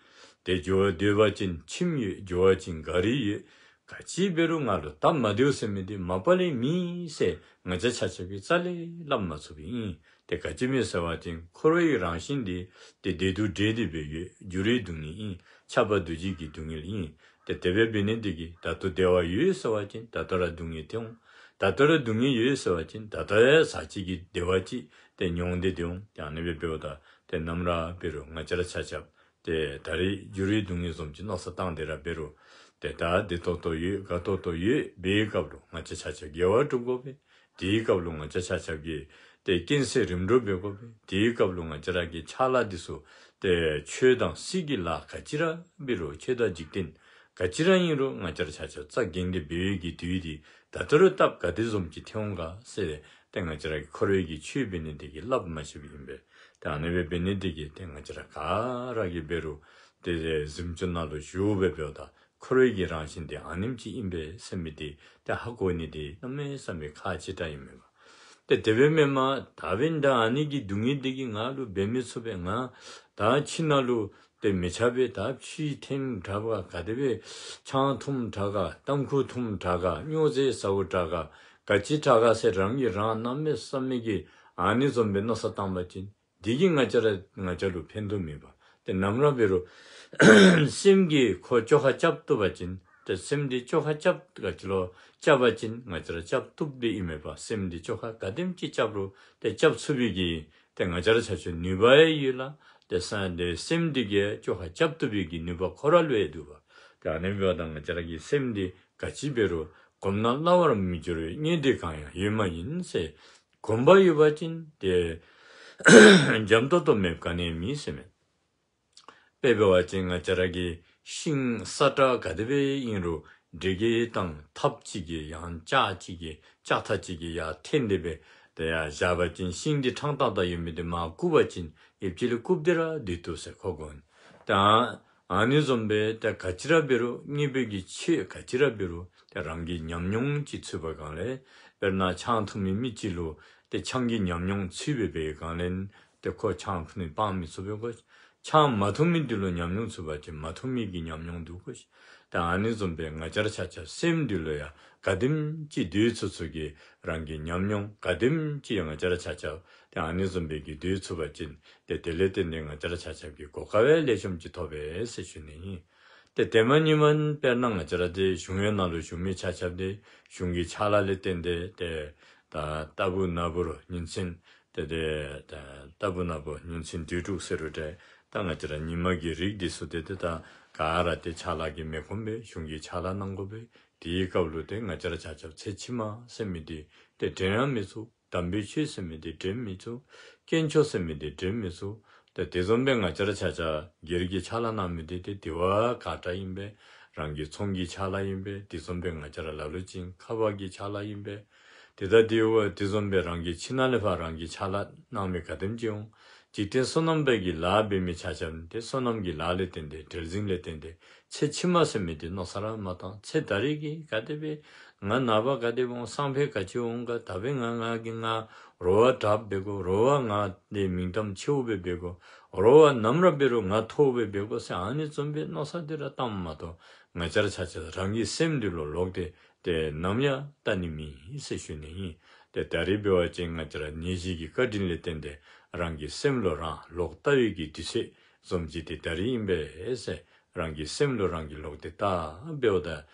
ཏེ་འགྱོ་སྡོད་པ་ཅིན་ཁྱིམ་ཡོད། འགྱོ་བ་ཅིན་ག་རི་ཡོད། ག་ཅི་འབད་རུང་ང་ལུ་སྟབས་མ་བདེཝ་ཟེར་མི་འདི་མ་པ་ལས་མེད་ཟེར་ང་བཅས་ཆ་ཁྱབ་ཀྱིས་རྩ་ལས་སླབ་མ་ཚུགས་པའི་ཨིན། ཏེ་ག་ཅི་སྨོ་ཟེར་བ་ཅིན་འཁོར་བའི་རང་བཞིན་འདི་ཏེ་བདེ་སྡུག་འདྲེས་ཏེ་སྦེ་ཡོད། འགྱུར་བའི་སྡུག་བསྔལ་ཨིན། ཁྱབ་པ་འདུ་བྱེད་ཀྱི་སྡུག་བསྔལ་ཨིན། ཏེ་དེ་སྦེ་འབད་ནི་དེ་གིས་ད་ལྟོ་བདེ་བ་ཡོད་ཟེར་བ་ཅིན་ད་ལྟོ་ར་སྡུག་བསྔལ་འཐོན་འོང་། ད་ལྟོ་ར་སྡུག་བསྔལ་ཡོད་ཟེར་བ་ཅིན་ད་ལྟོ་ཡང་ཟག་བཅས་ཀྱི་བདེ་བ་ཅིག་ཏེ་མྱོང་སྟེ་སྡོད་འོང་། ཏེ་ཨ་ནི་སྦེ་འབདཝ་ད་ཏེ་ནམ་ར་འབད་རུང་ང་བཅས་ར་ཆ་ཁྱབ་ཏེ་ད་རེས་འགྱུར་བའི་སྡུག་བསྔལ་བཟུམ་ཅིག་མནོ་བསམ་བཏང་སྟེ་ར་འབད་རུང་ཏེ་ད་བདེ་ཏོག་ཏོ་ཡོད། དགའ་ཏོག་ཏོ་ཡོད། འབད་བའི་སྐབས་ལུ་ང་བཅས་ཆ་ཁྱབ་དགེ་བ་སྒྲུབ་དགོ་པས། དེའི་སྐབས་ལུ་ང་བཅས་ཆ་ཁྱབ་ཀྱིས་ཏེ་རྐྱེན་སེལ་རིམ་གྲོ་འབད་དགོ་པས། དེའི་སྐབས་ལུ་ང་བཅས་ར་གི་ཕྱག་ལཱ་འདི་ཚུ་ཏེ་ཆོས་དང་སྲིད་ཀྱི་ལཱ་ག་ཅི་ར་འབད་རུང་ཆོས་དང་འཇིག་རྟེན་ ག་ཅི་ར་ཨིན་རུང་ང་བཅས་ར་ཆ་ཁྱབ་རྩ་འགེངས་ཏེ་འབད་བའི་གི་དུས་འདི་ད་ལྟོ་ར་སྟབས་ག་དེ་བཟུམ་ཅིག་ཐོན་འོང་ག་ཟེར་ཏེ་ང་བཅས་ར་གིས་འཁོར་བའི་གི་ཆོས་འབད་ནི་འདི་གིས་སླབ་མ་ཤེས་པ་ཨིན་པས། ཏེ་ཨ་ནི་སྦེ་འབད་ནི་འདི་གིས་ཏེ་ང་བཅས་ར་ག་ར་གིས་འབད་རུང་ཏེ་གཟིམ་ཅུང་ནང་ལུ་བཞུགས་སྦེ་འབདཝ་ད་འཁོར་བའི་གི་རང་བཞིན་འདི་ཨ་ནེམ་ཅིག་ཨིན་པས་ཟེར་མི་འདི་ཏེ་ཧ་གོ་ནི་འདི་གནམ་མེད་ས་མེད་ཁག་ཆེ་དྲགས་ཨིན་མས་པ། ཏེ་དེ་སྦེ་མེན་པར་ད་འབདན་ད་ཨ་ནི་གི་སྡུག་བསྔལ་འདི་གིས་ང་ལུ་འབད་མི་ཚུགས་པས། ང་ད་ཁྱིམ་ནང་ལུ་ཏེ་མི་ཆགས་པས། ད་ཕྱི་ཐོནམ་དྲག་ག་ག་དེ་སྦེ་ཆང་འཐུངམ་དྲག་ག་ཏམ་ཁུ་འཐུངམ་དྲག་ག་སྨྱོ་རྫས་ཟཝ་དྲག་ག་ག་ཅི་དྲག་ག་ཟེར་རང་གིས་རང་གནམ་མེད་ས་མེད་ཀྱི་ཨ་ནི་བཟུམ་སྦེ་མནོ་བསམ་བཏང་པ་ཅིན་འདི་གིས་ང་བཅས་ར་ང་བཅས་ལུ་ཕན་ཐོགས་མེད་པ། ཏེ་ནམ་ར་འབད་རུང་སེམས་ཀྱིས་ཁོ་བཅོ་ཁ་རྐྱབ་བཏུབ་པ་ཅིན་ཏེ་སེམས་འདི་བཅོ་ཁ་རྐྱབ་ག་ཅི་ལོ་རྐྱབ་པ་ཅིན་ང་བཅས་ར་རྐྱབ་བཏུབ་སྟེ་ཨིན་མས་པ། སེམས་འདི་བཅོ་ཁ་ག་དེམ་ཅིག་རྐྱབ་རུང་ཏེ་རྐྱབ་ཚུགས་པའི་གི་ཏེ་ང་བཅས་ར་ཆ་ཁྱབ་ནུས་པ་ཡང་ཡོད་ལགས། ཏེ་ས་ཏེ་སེམས་འདི་གིས་བཅོ་ཁ་རྐྱབ་བཏུབ་པའི་གི་ནུས་པ་ཁོ་ར་ལུ་ཡང་འདུག་པ། ཏེ་ཨ་ནི་འབདཝ་ད་ང་བཅས་ར་གི་སེམས་འདི་ག་ཅི་འབད་རུང་གོམས་ན་སླ་བར་མི་འགྱུར་བའི་གནད་འདི་གང་ཡང་ཡོད་མ་ཡིན་ཟེར། གོམས་པ་ཡོད་པ་ཅིན་ཏེ་འཇམ་ཏོག་ཏོ་མེདཔ་ག་ནི་ཡང་མེད་ཟེར་མས། དཔེ་འབད་བ་ཅིན་ང་བཅས་ར་གི་ཤིང་ས་བཀྲ་ག་དེ་སྦེ་ཨིན་རུང་འདྲེ་གིས་བཏང་ཐགཔ་ཅིག་གིས་ཡང་ལྕགས་ཅིག་གིས་ལྕགས་ཐག་ཅིག་གིས་ཡར་འཐེན་ཏེ་སྦེ་ཏེ་ཡར་བཞག་པ་ཅིན་ཤིང་འདི་ཕྲང་ཏང་ཏ་ཡོད་མི་འདི་མར་བཀུག་པ་ཅིན་ཡབ་ཅིག་ལུ་བཀུག་སྟེ་ར་སྡོད་བཏུབ་ཟེར་ཁོ་གོ་ནི། ད་ཨ་ནི་བཟུམ་སྦེ་ཏེ་ག་ཅི་ར་འབད་རུང་དངོས་པོའི་གི་ཆོས་ག་ཅི་ར་འབད་རུང་ཏེ་རང་གི་ཉམས་མྱོང་ཅིག་ཚུད་པའི་སྒང་ལས། དཔེར་ན་ཆང་འཐུང་མི་མི་ཅིག་ལུ་ཏེ་ཆང་གི་ཉམས་མྱོང་ཚུད་པའི་སྒང་ལས་ཏེ་ཁོ་ཆང་འཐུང་ནི་སྤང་མི་ཚུགས་པས་གོ། ཆང་མ་འཐུང་མི་འདི་ལུ་ཉམས་མྱོང་ཚུད་པ་ཅིན་མ་འཐུང་མི་གི་ཉམས་མྱོང་འདུག་གོ། ད་ཨ་ནི་བཟུམ་སྦེ་ང་བཅས་ར་ཆ་ཁྱབ་སེམས་འདི་ལུ་ཡང་ག་དེམ་ཅིག་སྡོད་ཚུགས་ཚུགས་ཀྱི་རང་གི་ཉམས་མྱོང་ག་དེམ་ཅིག་ཡང་ང་བཅས་ར་ཆ་ཁྱབ་ཏེ་ཨ་ནི་བཟུམ་སྦེ་གི་སྡོད་ཚུགས་པ་ཅིན་ཏེ་དེ་ལས་བརྟེན་ཏེ་ང་བཅས་ར་ཆ་ཁྱབ་ཀྱིས་གོ་སྐབས་ལེགས་ཤོམ་ཅིག་ཐོབ་པས་ཟེར་ཞུ་ནི་ཨིན། ཏེ་དེ་མ་ཉིནམ་དཔེར་ན་ང་བཅས་ར་ཏེ་གཞུང་གཡོག་ནང་ལུ་བཞུགས་མི་ཆ་ཁྱབ་འདི་གཞུང་གི་ཕྱག་ལཱ་ལས་བརྟེན་ཏེ་ཏེ་ད་ལྟ་བུ་ན་བུར་ཉིན་མཚན་ཏེ་ཏེ་ད་ལྟ་བུ་ན་བུར་ཉིན་མཚན་དུས་དྲུག་ཟེར་རུང་ཏེ་ད་ང་བཅས་ར་ཉིན་མ་གི་རིགས་འདི་ཚུ་ཏེ་ཏེ་ད་ག་ར་ཏེ་ཕྱག་ལཱ་གི་མི་ཁོམ་པས། གཞུང་གི་ཕྱག་ལཱ་གནང་དགོ་པས། དེའི་སྐབས་ལུ་ཏེ་ང་བཅས་ར་ཆ་ཁྱབ་ཚེ་ཕྱི་མ་ཟེར་མི་འདི་ཏེ་དྲན་ཡང་མི་ཚུགས། དམ་པའི་ཆོས་ཟེར་མི་འདི་དྲན་མི་ཚུགས། དཀོན་མཆོག་ཟེར་མི་འདི་དྲན་མི་ཚུགས། ཏེ་དེ་བཟུམ་སྦེ་ང་བཅས་ར་ཆ་ཁྱབ་སྒེར་གྱི་ཕྱག་ལཱ་གནང་མི་འདི་ཏེ་དེ་བ་ག་དྲག་ཨིན་པས། རང་གི་ཚོང་གི་ཕྱག་ལཱ་ཨིན་པས། དེ་བཟུམ་སྦེ་ང་བཅས་ར་ལ་ལུ་ཅིག་ཁ་པར་གྱི་ཕྱག་ལཱ་ཨིན་པས། ཏེ་ད་དེ་བ་དེ་བཟུམ་སྦེ་རང་གི་ཁྱིམ་ནང་ལས་ཕར་རང་གི་ཕྱག་ལཱ་གནང་མི་ག་དེམ་ཅིག་འོང་། འཇིག་རྟེན་སོ་ནམ་པའི་གི་ལཱ་འབད་མི་ཆ་ཁྱབ་ཏེ་སོ་ནམ་གྱི་ལཱ་ལས་བརྟེན་ཏེ་བྲེལ་ཟིང་ལས་བརྟེན་ཏེ་ཚེ་ཕྱི་མ་ཟེར་མི་འདི་མནོ་བསམ་ར་མ་བཏང་། ཚེ་ད་རེས་ཀྱི་ག་དེ་སྦེ་ང་ནངས་པ་ག་དེ་སྦེ་འོང་། སང་ཕོད་ག་ཅི་འོང་ག། ད་འབདན་ང་ང་གིས་ང་རོགས་པ་དྲགཔ་འབད་དགོ། རོགས་པ་ང་འདི་མིང་གཏམ་ཆེཝ་སྦེ་འབད་དགོ། རོགས་པ་ནམ་ར་འབད་རུང་ང་མཐོཝ་སྦེ་འབད་དགོ་ཟེར་ཨ་ནི་བཟུམ་སྦེ་མནོ་བསམ་འདི་ར་བཏངམ་མ་གཏོགས་ང་བཅས་ར་ཆ་ཁྱབ་རང་གི་སེམས་འདི་ལུ་ལོག་སྟེ་ཏེ་ནམ་ཡང་བལྟ་ནི་མེད་ཟེར་ཞུ་ནི་ཨིན། ཏེ་ད་རེས་འབད་བ་ཅིན་ང་བཅས་ར་ནད་གཞི་གི་བཀའ་དྲིན་ལས་བརྟེན་ཏེ་རང་གི་སེམས་ལུ་རང་ལོག་བལྟ་བའི་གི་དུས་ཚོད་བཟུམ་ཅིག་ཏེ་ད་རེས་ཨིན་པས་ཟེར། རང་གི་སེམས་ལུ་རང་གིས་ལོག་སྟེ་བལྟ་འབདཝ་ད་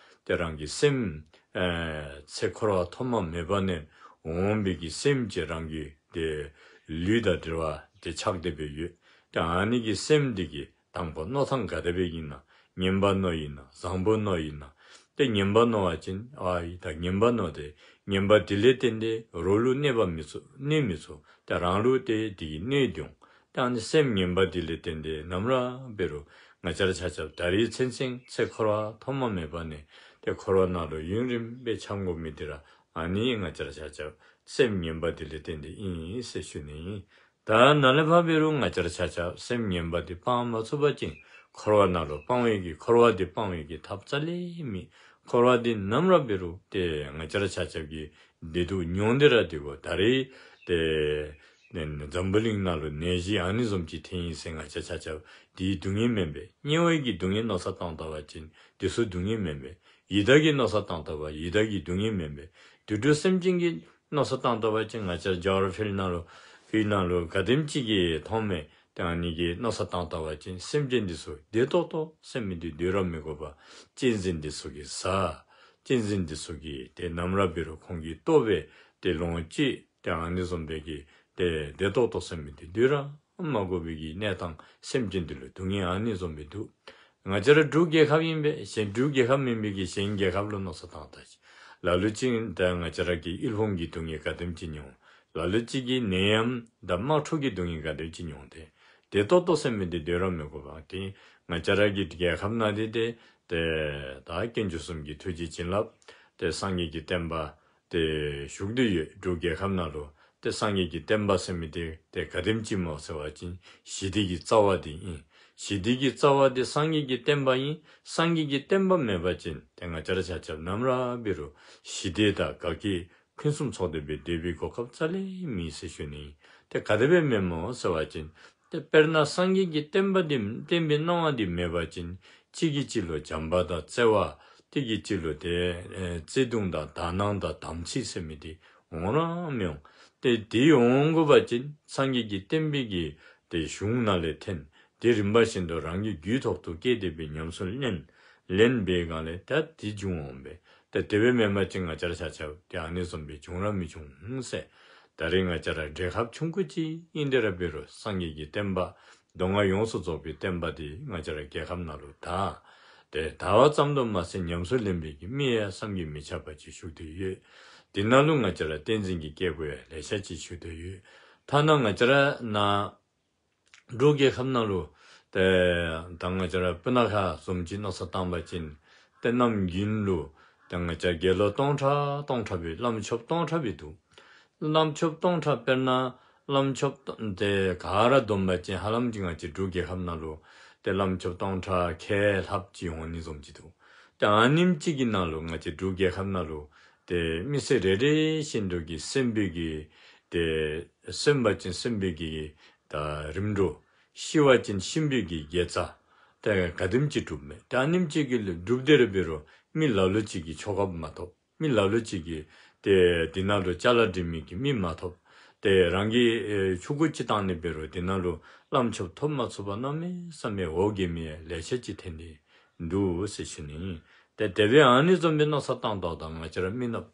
ཏེ་རང་གི་སེམས་ཨེ་ཚེ་འཁོར་བ་ཐོག་མ་མེད་པ་ནས་འོང་བའི་གི་སེམས་ཅིག་རང་གི་ཏེ་ལུས་དང་འབྲེལ་བ་ཏེ་ཆགས་ཏེ་སྦེ་ཡོད། ཏེ་ཨ་ནི་གི་སེམས་འདི་གིས་དང་པ་མནོ་ཐངས་ག་དེ་སྦེ་ཨིན་ན། ངན་པ་མནོ་ཨིན་ན། བཟང་པོ་མནོ་ཨིན་ན། ཏེ་ངན་པ་མནོ་བ་ཅིན་ཨ་ཡི་ད་ངན་པ་མནོ་སྟེ་ངན་པ་དེ་ལས་བརྟེན་ཏེ་རོགས་ལུ་གནོད་པ་མི་ཚུགས། གནོད་མི་ཚུགས། ཏེ་རང་ལུ་ཏེ་དེ་གིས་གནོད་འོང་། ཏེ་ཨ་ནི་སེམས་ངན་པ་དེ་ལས་བརྟེན་ཏེ་ནམ་ར་འབད་རུང་ང་བཅས་ར་ཆ་ཁྱབ་ད་རེས་ཚུན་ཚོད་ཚེ་འཁོར་བ་ཐོག་མ་མེད་པ་ནས་ཏེ་འཁོར་བ་ནང་ལུ་ཡུན་རིངམོ་སྦེ་འཁྱམས་དགོ་མི་འདི་ར་ཨ་ནི་ང་བཅས་ར་ཆ་ཁྱབ་སེམས་ངན་པ་དེ་ལས་བརྟེན་ཏེ་ཨིན་ཟེར་ཞུ་ནི་ཨིན། ད་ནཱ་ལས་ཕར་འབད་རུང་ང་བཅས་ར་ཆ་ཁྱབ་སེམས་ངན་པ་འདི་སྤང་མ་ཚུགས་པ་ཅིན་འཁོར་བ་ནང་ལུ་སྤང་བའི་གི་འཁོར་བ་འདི་སྤང་བའི་གི་ཐབས་རྩ་ལས་མེད། འཁོར་བ་འདི་ནམ་ར་འབད་རུང་ཏེ་ང་བཅས་ར་ཆ་ཁྱབ་ཀྱིས་བདེ་སྡུག་མྱོང་སྟེ་ར་སྡོད་དགོ། ད་རེས་ཏེ་ནི་འཛམ་བུ་གླིང་ནང་ལུ་ནད་གཞི་ཨ་ནི་བཟུམ་ཅིག་ཐོན་ཡི་ཟེར་ང་བཅས་ར་ཆ་ཁྱབ་དེའི་སྡུག་བསྔལ་མེན་པས། དམྱལ་བའི་གི་སྡུག་བསྔལ་མནོ་བསམ་བཏང་བལྟ་བ་ཅིན་དེ་ཚུ་སྡུག་བསྔལ་མེན་པས། ཡི་དྭགས་ཀྱི་མནོ་བསམ་བཏང་བལྟ་བ་ཡི་དྭགས་ཀྱི་སྡུག་བསྔལ་མེན་པས། དུད་འགྲོ་སེམས་ཅན་གྱི་མནོ་བསམ་བཏང་བལྟ་བ་ཅིན་ང་བཅས་ར་རྒྱ་གར་ཕྱི་ནང་ལུ་ཕྱི་ནང་ལུ་ག་དེམ་ཅིག་གིས་མཐོང་མས། ཏེ་ཨ་ནི་གི་མནོ་བསམ་བཏང་བལྟ་བ་ཅིན་སེམས་ཅན་འདི་ཚུ་བདེ་ཏོག་ཏོ་ཟེར་མི་འདི་སྡོད་ར་མི་དགོ་པར་གཅན་གཟན་འདི་ཚུ་གིས་ཟ། གཅན་གཟན་འདི་ཚུ་གིས་ཏེ་ནམ་ར་འབད་རུང་ཁོང་གིས་ལྟོ་སྦེ་ཏེ་ལོངས་སྤྱོད། ཏེ་ཨ་ནི་བཟུམ་སྦེ་གི་ཏེ་བདེ་ཏོག་ཏོ་ཟེར་མི་འདི་སྡོད་ར་མ་དགོ་པའི་གི་གནས་སྟངས། སེམས་ཅན་འདི་ལུ་སྡུག་བསྔལ་ཨ་ནི་བཟུམ་སྦེ་འདུག། ང་བཅས་ར་འབྲུག་རྒྱལ་ཁབ་ཨིན་པས། གཞན་འབྲུག་རྒྱལ་ཁབ་མེན་པའི་གི་གཞན་རྒྱལ་ཁབ་ལུ་མནོ་བསམ་བཏང་བལྟ་ཤིག། ལ་ལུ་ཅིག་ད་ང་བཅས་ར་གི་དབུལ་ཕོངས་ཀྱི་སྡུག་བསྔལ་ག་དེམ་ཅིག་མྱོང་། ལ་ལུ་ཅིག་གིས་ནད་ཡམས་དང་དམག་འཁྲུག་གི་སྡུག་བསྔལ་ག་དེམ་ཅིག་མྱོང་སྟེ། བདེ་ཏོག་ཏོ་ཟེར་མི་འདི་སྡོད་ར་མི་དགོ་པར་ཏེ་ ང་བཅས་ར་གི་རྒྱལ་ཁབ་ནང་འདི་ཏེ་ཏེ་ད་དཀོན་མཆོག་གསུམ་གྱི་ཐུགས་རྗེ་བྱིན་རླབས་ཏེ་སངས་རྒྱས་ཀྱི་བསྟན་པ་ཏེ་བཞུགས་ཏེ་ཡོད། འབྲུག་རྒྱལ་ཁབ་ནང་ལུ་ཏེ་སངས་རྒྱས་ཀྱི་བསྟན་པ་ཟེར་མི་འདི་ཏེ་ག་དེམ་ཅིག་སྨོ་ཟེར་བ་ཅིན་ཞི་བདེ་གི་རྩ་བ་འདི་ཨིན། ཞི་བདེ་གི་རྩ་བ་འདི་སངས་རྒྱས་ཀྱི་བསྟན་པ་ཨིན། སངས་རྒྱས་ཀྱི་བསྟན་པ་མེད་པ་ཅིན་ཏེ་ང་བཅས་ར་ཆ་ཁྱབ་ནམ་ར་འབད་རུང་ཞི་བདེ་དང་དགའ་སྐྱིད་ཕུན་སུམ་ཚོགས་ཏེ་སྦེ་སྡོད་པའི་གོ་སྐབས་རྩ་ལས་མེད་ཟེར་ཞུ་ནི། ཏེ་ག་དེ་སྦེ་མེན་སྨོ་ཟེར་བ་ཅིན་ཏེ་དཔེར་ན་སངས་རྒྱས་ཀྱི་བསྟན་པ་འདི་བསྟན་པའི་སྣང་བ་འདི་མེད་པ་ཅིན་གཅིག་གིས་གཅིག་ལུ་བྱམས་པ་དང་བརྩེ་བ། གཅིག་གིས་གཅིག་ལུ་ཏེ་ཨེ་བརྩེ་གདུང་དང་དག་སྣང་དང་དམ་ཚིག་ཟེར་མི་འདི་འོང་ར་མི་འོང་། ཏེ་འདི་འོང་དགོ་པ་ཅིན་སངས་རྒྱས་ཀྱི་བསྟན་པའི་གི་ཏེ་གཞུང་ནང་ལས་ཐོན། ཏེ་རིམ་པ་བཞིན་དུ་རང་གི་རྒྱུད་ཐོག་ཏུ་སྐྱེས་ཏེ་སྦེ་ཉམས་སུ་ལེན། ལེན་པའི་སྒང་ལས་ད་འདི་འབྱུང་འོང་པས། ཏེ་དེ་སྦེ་མེན་པ་ཅིན་ང་བཅས་ར་ཆ་ཁྱབ་ཏེ་ཨ་ནི་བཟུམ་སྦེ་འབྱུང་ར་མི་འབྱུང་ཟེར། ད་རེས་ང་བཅས་ར་རྒྱལ་ཁབ་ཆུང་ཀུ་ཅིག་ཨིན་ཏེ་ར་འབད་རུང་སངས་རྒྱས་ཀྱི་བསྟན་པ་མདོ་སྔགས་ཡོངས་སུ་རྫོགས་པའི་བསྟན་པ་འདི་ང་བཅས་ར་རྒྱལ་ཁབ་ནང་ལུ་དར། ཏེ་དར་བ་ཙམ་དུ་མ་ཟད་ཉམས་སུ་ལེན་པའི་གི་མི་ཡང་བསམ་གྱིས་མི་ཁྱབ་པ་ཅིག་བཞུགས་ཏེ་ཡོད། འདི་ནང་ལུ་ང་བཅས་ར་བསྟན་འཛིན་གྱི་སྐྱེས་བུ་ཡང་ལེ་ཤ་ཅིག་བཞུགས་ཏེ་ཡོད། ཐ་ན་ང་བཅས་ར་ནཱ་འབྲུག་རྒྱལ་ཁབ་ནང་ལུ་ཏེ་ད་ང་བཅས་ར་སྤུ་ན་ཁ་བཟུམ་ཅིག་མནོ་བསམ་བཏང་པ་ཅིན་ཏེ་གནམ་དགུན་ལུ་ཏེ་ང་བཅས་དགེ་སློང་སྟོང་ཕྲག་སྟོང་ཕྲག་སྦེ་བླམ་ཆོསཔ་སྟོང་ཕྲག་སྦེ་འདུག། བླམ་ཆོསཔ་སྟོང་ཕྲག་དཔེར་ན་བླམ་ཆོསཔ་ཏེ་ག་ར་བསྡོམས་པ་ཅིན་ཧ་ལམ་ཅིག་ང་བཅས་འབྲུག་རྒྱལ་ཁབ་ནང་ལུ་ཏེ་བླམ་ཆོསཔ་སྟོང་ཕྲག་ཁལ་ལྷགཔ་ཅིག་འོང་ནི་བཟུམ་ཅིག་འདུག། ཏེ་ཨ་ནེམ་ཅིག་གི་ནང་ལུ་ང་བཅས་འབྲུག་རྒྱལ་ཁབ་ནང་ལུ་ཏེ་མི་སེར་རེ་རེ་བཞིན་དུ་གིས་གསོན་པོའི་གི་ཏེ་གསོན་པ་ཅིན་གསོན་པོའི་གི་ད་རིམ་གྲོ། ཤི་བ་ཅིན་གཤིན་པོའི་གི་དགེ་རྩ་ཏེ་ག་དེམ་ཅིག་སྒྲུབ་མས། ཏེ་ཨ་ནེམ་ཅིག་གི་ལུ་སྒྲུབ་སྟེ་ར་འབད་རུང་མི་ལ་ལུ་ཅིག་གིས་ཆོ་གཔ་མ་ཐོབ། མི་ལ་ལུ་ཅིག་གིས་ཏེ་འདི་ནང་ལུ་ཅ་ལ་སྒྲིག་མི་གི་མི་མ་ཐོབ། ཏེ་རང་གིས་ཨེ་ཆུང་ཀུ་ཅིག་བཏང་ནི་འབད་རུང་འདི་ནང་ལུ་བླམ་ཆོསཔ་ཐོབ་མ་ཚུགས་པར་གནམ་མེད་ས་མེད་འོ་བརྒྱལ་མི་ལེ་ཤ་ཅིག་ཐོན་ཏེ་འདུག་ཟེར་ཞུ་ནི། ཏེ་དེ་སྦེ་ཨ་ནི་བཟུམ་སྦེ་མནོ་བསམ་བཏང་དོ་བདག་ང་བཅས་ར་མི་ནགཔ་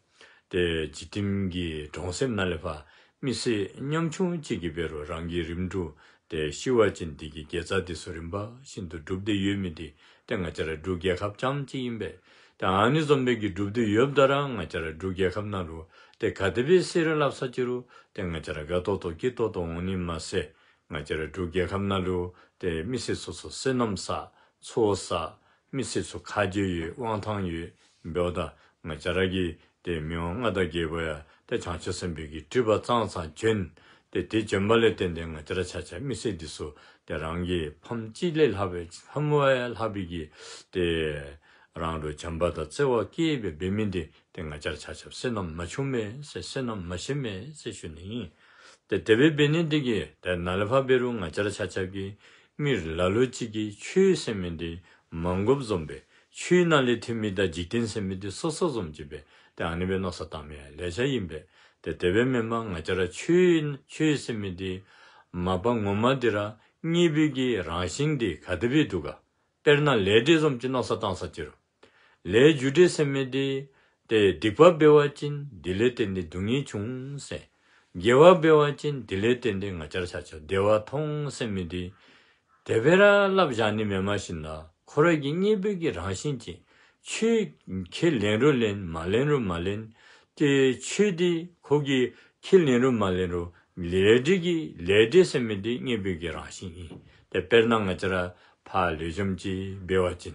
ཏེ་འཇིག་རྟེན་གྱི་གྲོང་གསེབ་ནང་ལས་ཕར་མི་སེར་ཉམ་ཆུང་ཅིག་གིས་འབད་རུང་རང་གི་རིམ་གྲོ་ཏེ་ཤི་བ་ཅིན་འདི་གི་དགེ་རྩ་འདི་ཚུ་རིམ་པ་བཞིན་དུ་སྒྲུབ་སྟེ་ཡོད་མི་འདི་ཏེ་ང་བཅས་ར་འབྲུག་རྒྱལ་ཁབ་རྐྱངམ་གཅིག་ཨིན་པས། ཏེ་ཨ་ནི་བཟུམ་སྦེ་གི་སྒྲུབ་སྟེ་ཡོདཔ་ད་ར་ང་བཅས་ར་འབྲུག་རྒྱལ་ཁབ་ནང་ལུ་ཏེ་ག་དེ་སྦེ་ཟེར་ར་སླབ་ས་ཅི་རུང་ཏེ་ང་བཅས་ར་དགའ་ཏོག་ཏོ་སྐྱིད་ཏོག་ཏོ་འོང་ནི་མ་ཚད་ང་བཅས་ར་འབྲུག་རྒྱལ་ཁབ་ནང་ལུ་ཏེ་མི་སེར་སོ་སོ་བསོད་ནམས་བསགས། ཚོགས་བསགས། མི་སེར་ཚུ་ཁ་རྗེ་ཡོད། དབང་ཐང་ཡོད། འབདཝ་ད་ང་བཅས་ར་གི་ཏེ་མི་དབང་མངའ་བདག་རྒྱལ་པོ་ཡང་ཏེ་བྱང་ཆུབ་སེམས་དཔའི་གི་སྤྲུལ་པ་ཙང་ཙང་བྱོན། ཏེ་དེ་བྱོན་པ་ལས་བརྟེན་ཏེ་ང་བཅས་ར་ཆ་ཁྱབ་མི་སེར་འདི་ཚུ་ཏེ་རང་གི་ཕམ་གཅིག་ལས་ལྷག་པའི་ཕམ་བ་ཡང་ལྷག་པའི་གི་ཏེ་རང་ལུ་བྱམས་པ་དང་བརྩེ་བ་བསྐྱེད་སྦེ་འབད་མི་འདི་ཏེ་ང་བཅས་ར་ཆ་ཁྱབ་བསོད་ནམས་མ་ཆུང་མས་ཟེར་བསོད་ནམས་མ་ཞན་མས་ཟེར་ཞུ་ནི་ཨིན། ཏེ་དེ་སྦེ་འབད་ནི་འདི་གིས་ཏེ་ནཱ་ལས་ཕར་འབད་རུང་ང་བཅས་ར་ཆ་ཁྱབ་ཀྱིས་མི་ལ་ལུ་ཅིག་གིས་ཆོས་ཟེར་མི་འདི་མ་དགོཔ་བཟུམ་སྦེ་ཆོས་ནང་ལས་ཐོན་མི་དང་འཇིག་རྟེན་ཟེར་མི་འདི་སོ་སོ་བཟུམ་ཅིག་སྦེ་ཏེ་ཨ་ནི་སྦེ་མནོ་བསམ་བཏང་མི་ཡང་ལེ་ཤ་ཨིན་པས། ཏེ་དེ་སྦེ་མེན་པར་ང་བཅས་ར་ཆོས་ཆོས་ཟེར་མི་འདི་མ་པ་ངོ་མ་འདི་ར་དངོས་པོའི་གི་རང་བཞིན་འདི་ག་དེ་སྦེ་འདུག་ག། དཔེར་ན་ལས་འབྲས་བཟུམ་ཅིག་མནོ་བསམ་བཏང་ས་ཅི་རུང་། ལས་རྒྱུ་འབྲས་ཟེར་མི་འདི་ཏེ་སྡིག་པ་འབད་བ་ཅིན་འདི་ལས་བརྟེན་ཏེ་སྡུག་བསྔལ་འབྱུང་ཟེར། དགེ་བ་འབད་བ་ཅིན་འདི་ལས་བརྟེན་ཏེ་ང་བཅས་ར་ཆ་ཁྱབ་བདེ་བ་ཐོབ་ཟེར་མི་འདི་དེ་སྦེ་ར་སླབ་བཞག་ནི་མེན། མ་གཞི་ནཱ་ཁོ་ར་གི་དངོས་པོའི་གི་རང་བཞིན་ཅིག་ཆོས་ཁས་ལེན་རུང་ལེན་མ་ལེན་རུང་མ་ལེན། ཏེ་ཆོས་འདི་ཁོ་གིས་ཁས་ལེན་རུང་མ་ལེན་རུང་ལས་འབྲས་ཀྱི་ལས་འབྲས་ཟེར་མི་འདི་དངོས་པོའི་གི་རང་བཞིན་ཨིན། ཏེ་དཔེར་ན་ང་བཅས་ར་ཕར་ལེགས་ཤོམ་ཅིག་འབད་བ་ཅིན་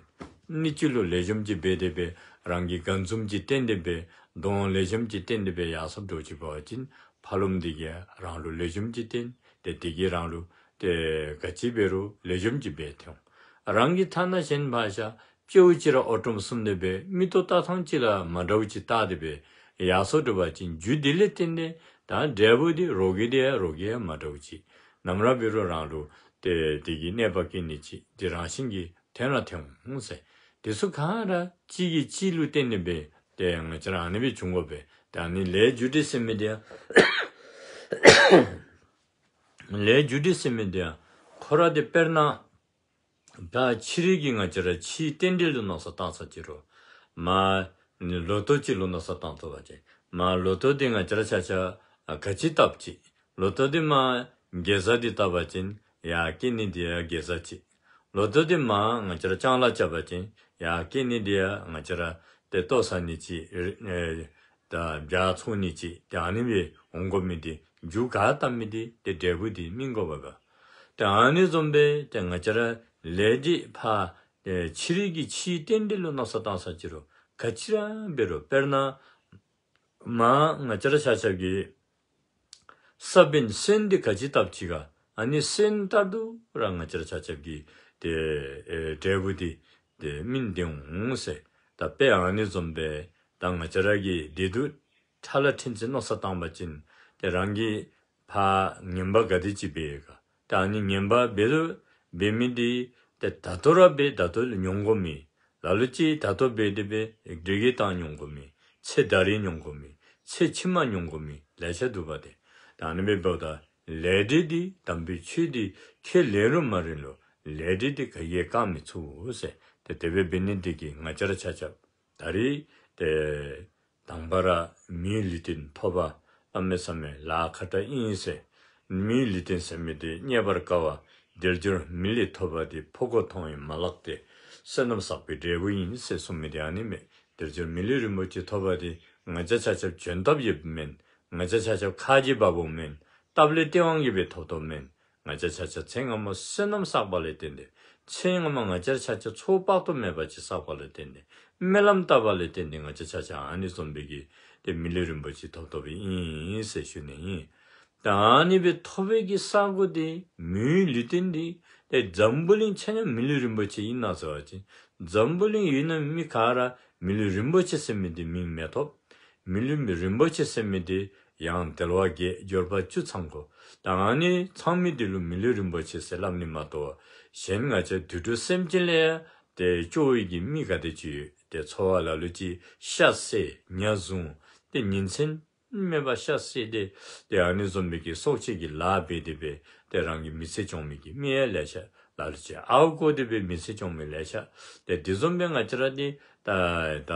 གནས་ཚུལ་ལུ་ལེགས་ཤོམ་ཅིག་འབད་དེ་སྦེ་རང་གི་དགའ་འཛུམ་ཅིག་བསྟན་ཏེ་སྦེ་གདོང་ལེགས་ཤོམ་ཅིག་བསྟན་ཏེ་སྦེ་ཡར་སོང་འགྱོ་ཅིག་འབད་བ་ཅིན་ཕར་ལོགམ་འདི་གིས་རང་ལུ་ལེགས་ཤོམ་ཅིག་བསྟན། ཏེ་འདི་གིས་རང་ལུ་ཏེ་ག་ཅི་འབད་རུང་ལེགས་ཤོམ་ཅིག་འབད་དེ་འོང་། རང་གིས་ཐ་ན་གཞན་ཕར་བཞག་སྤྱཝ་ཅིག་ར་འོ་དྲོམ་བཟུམ་དེ་སྦེ་མིག་ཏོ་ལྟ་ཐངས་ཅིག་ར་མ་འདྲཝ་ཅིག་བལྟ་སྟེ་སྦེ་ཡར་སོང་འགྱོ་བ་ཅིན་རྒྱུ་འདི་ལས་བརྟེན་ཏེ་ད་འབྲས་བུ་འདི་རོགས་ཀྱིས་འདི་ཡང་རོགས་ཀྱིས་ཡང་མ་འདྲཝ་ཅིག་ནམ་ར་འབད་རུང་རང་ལུ་ཏེ་འདི་གི་གནོད་པ་བཀལ་ནི་ཅིག་འདི་རང་བཞིན་གྱིས་ཐོན་ར་ཐོན་འོང་ཟེར། འདི་ཚུ་ག་ར་གཅིག་གིས་གཅིག་ལུ་བརྟེན་ཏེ་སྦེ་ཏེ་ང་བཅས་ར་ཨ་ནི་སྦེ་འབྱུང་དགོ་པས། ད་ཨ་ནི་ལས་རྒྱུ་འབྲས་ཟེར་མི་འདི་ཡང་ལས་རྒྱུ་འབྲས་ཟེར་མི་འདི་ཡང་ཁོ་ར་འདི་དཔེར་ན་ད་ཕྱི་རོལ་གྱི་ང་བཅས་ར་ཕྱིའི་རྟེན་འབྲེལ་ལུ་མནོ་བསམ་བཏང་ས་ཅི་རུང་མར་ལོ་ཐོག་ཅིག་ལུ་མནོ་བསམ་བཏང་ཐུབ་པ་ཅིན་མར་ལོ་ཐོག་འདི་ང་བཅས་ར་ཆ་ཁྱབ་ག་ཅི་བཏབ་ཅི། ལོ་ཐོག་འདི་མར་གེ་ཛ་འདི་བཏབ་པ་ཅིན་ཡར་སྐྱེ་ནི་འདི་ཡང་གེ་ཛ་ཅིག། ལོ་ཐོག་འདི་མར་ང་བཅས་ར་ལྕང་ལཱ་རྐྱབ་པ་ཅིན་ཡར་སྐྱེ་ནི་འདི་ཡང་ང་བཅས་ར་ཏེ་ལྟོ་ཟ་ནི་ཅིག་ཨེ་ད་བྱ་འཚོ་ནི་ཅིག་ཏེ་ཨ་ནི་སྦེ་འོང་དགོ་མི་འདི་རྒྱུ་ག་བཏབ་མི་འདི་ཏེ་འབྲས་བུ་འདི་སྨིན་དགོ་པས་ག། ཏེ་ཨ་ནི་བཟུམ་སྦེ་ཏེ་ང་བཅས་ར་ ལས་འབྲས་ཕར་ཨེ་ཕྱི་རོལ་གྱི་ཕྱིའི་རྟེན་འབྲེལ་ལུ་མནོ་བསམ་བཏང་ས་ཅི་རུང་ག་ཅི་ར་འབད་རུང་དཔེར་ན་མ་ང་བཅས་ར་ཆ་ཁྱབ་ཀྱིས་ས་བོན་སོན་འདི་ག་ཅི་བཏབ་ཅི་ག། ཨ་ནི་སོན་ལྟར་དུ་ར་ང་བཅས་ར་ཆ་ཁྱབ་ཀྱི་ཏེ་ཨེ་འབྲས་བུ་འདི་ཏེ་སྨིན་ཏེ་འོང་ཟེར། ད་དཔེ་ཨ་ནི་བཟུམ་སྦེ་ད་ང་བཅས་ར་གིས་བདེ་སྡུག་ཕྲ་ལ་ཕྲན་ཚེགས་མནོ་བསམ་བཏང་བ་ཅིན་ཏེ་རང་གིས་ཕར་ངན་པ་ག་དེ་ཅིག་འབད་ཡོད་ག། ད་ཨ་ནི་ངན་པ་འབད་རུང་འབད་མི་འདི་ཏེ་ད་ལྟོ་ར་འབད་ད་ལྟོ་ལུ་མྱོང་དགོ་མི། ལ་ལུ་ཅིག་ད་ལྟོ་འབད་དེ་སྦེ་དེ་གི་བཏང་མྱོང་དགོ་མི། ཚེ་ད་རེས་མྱོང་དགོ་མི། ཚེ་ཕྱི་མ་མྱོང་དགོ་མི་ལེ་ཤ་འདུག་པ་ཏེ། ད་ཨ་ནི་འབདཝ་ད་ལས་འབྲས་འདི་དམ་པའི་ཆོས་འདི་ཁས་ལེན་རུང་མ་ལེན་རུང་ལས་འབྲས་འདི་ག་གིས་ཡང་བཀག་མི་ཚུགས་ཟེར། ཏེ་དེ་སྦེ་འབད་ནི་འདི་གིས་ང་བཅས་ར་ཆ་ཁྱབ་ད་རེས་ཏེ་དང་པ་ར་མིའི་ལུས་རྟེན་ཐོབ་པ་གནམ་མེད་ས་མེད་ལཱ་ཁག་དྲགས་ཨིན་ཟེར། མིའི་ལུས་རྟེན་ཟེར་མི་འདི་རྙེད་པར་དཀའ་བ་དལ་འབྱོར་མི་ལུས་ཐོབ་པ་འདི་ཕོ་རྒོད་མཐོང་བས་མ་ལགས་ཏེ་བསོད་ནམས་བསགས་པའི་འབྲས་བུ་ཡིན་ཟེར་གསུངས་མི་འདི་ཨ་ནི་མས། དལ་འབྱོར་མི་ལུས་རིན་པོ་ཆེ་ཐོབ་པ་འདི་ང་བཅས་ཆ་ཁྱབ་འཇོན་ཐབས་ཡོདཔ་མེན། ང་བཅས་ཆ་ཁྱབ་ཁ་རྗེ་འབགཔ་མེན། སྟབས་ལེགས་སྟེས་དབང་གིས་སྦེ་ཐོབ་ཐོབ་མེན། ང་བཅས་ཆ་ཁྱབ་ཚེ་སྔ་མ་བསོད་ནམས་བསགས་པ་ལས་བརྟེན་ཏེ་ཚེ་སྔ་མ་ང་བཅས་ཆ་ཁྱབ་ཚོགས་དཔག་ཏུ་མེད་པ་ཅིག་བསགས་པ་ལས་བརྟེན་ཏེ་སྨོན་ལམ་བཏབ་པ་ལས་བརྟེན་ཏེ་ང་བཅས་ཆ་ཁྱབ་ཨ་ནི་བཟུམ་སྦེ་གི་ཏེ་མི་ལུས་རིན་པོ་ཆེ་ཐོབ་ཐོབ་ཨིན་ཟེར་ཞུ་ནི་ཨིན། ད་ཨ་ནི་སྦེ་ཐོབ་པའི་གི་ས་གོ་འདི་མིའི་ལུས་རྟེན་འདི་ཏེ་འཛམ་བུ་གླིང་ཆ་མཉམ་མི་ལུས་རིན་པོ་ཆེ་ཨིན་ན་ཟེར་བ་ཅིན་འཛམ་བུ་གླིང་ཡོད་ན་མི་ག་ར་མི་ལུས་རིན་པོ་ཆེ་ཟེར་མི་འདི་མིང་མི་ཐོབ། མི་ལུས་མི་རིན་པོ་ཆེ་ཟེར་མི་འདི་ཡང་དལ་བ་བརྒྱད་འབྱོར་པ་བཅུ་ཚང་དགོ། ད་ཨ་ནི་ཚང་མི་འདི་ལུ་མི་ལུས་རིན་པོ་ཆེ་ཟེར་སླབ་ནི་མ་གཏོགས་གཞན་ང་བཅས་དུད་འགྲོ་སེམས་ཅན་ལས་ཡང་ཏེ་སྐྱོ་བའི་གི་མི་ག་དེ་ཅིག་ཡོད། ཏེ་འཚོ་བ་ལ་ལུ་ཅིག་ཤ་བསད་ཉ་བཟུང་ཏེ་ཉིན་མཚན་མེད་པར་ཤ་བསད་དེ་ཏེ་ཨ་ནི་བཟུམ་སྦེ་གི་སྲོག་བཅད་ཀྱི་ལཱ་འབད་དེ་སྦེ་ཏེ་རང་གི་མི་ཚེ་སྐྱོང་མི་གི་མི་ཡང་ལེ་ཤ། ལ་ལུ་ཅིག་ཨརཝ་བརྐོ་སྟེ་སྦེ་མི་ཚེ་སྐྱོང་མི་ལེ་ཤ། ཏེ་དེ་བཟུམ་སྦེ་ང་བཅས་ར་འདི་ད་ད་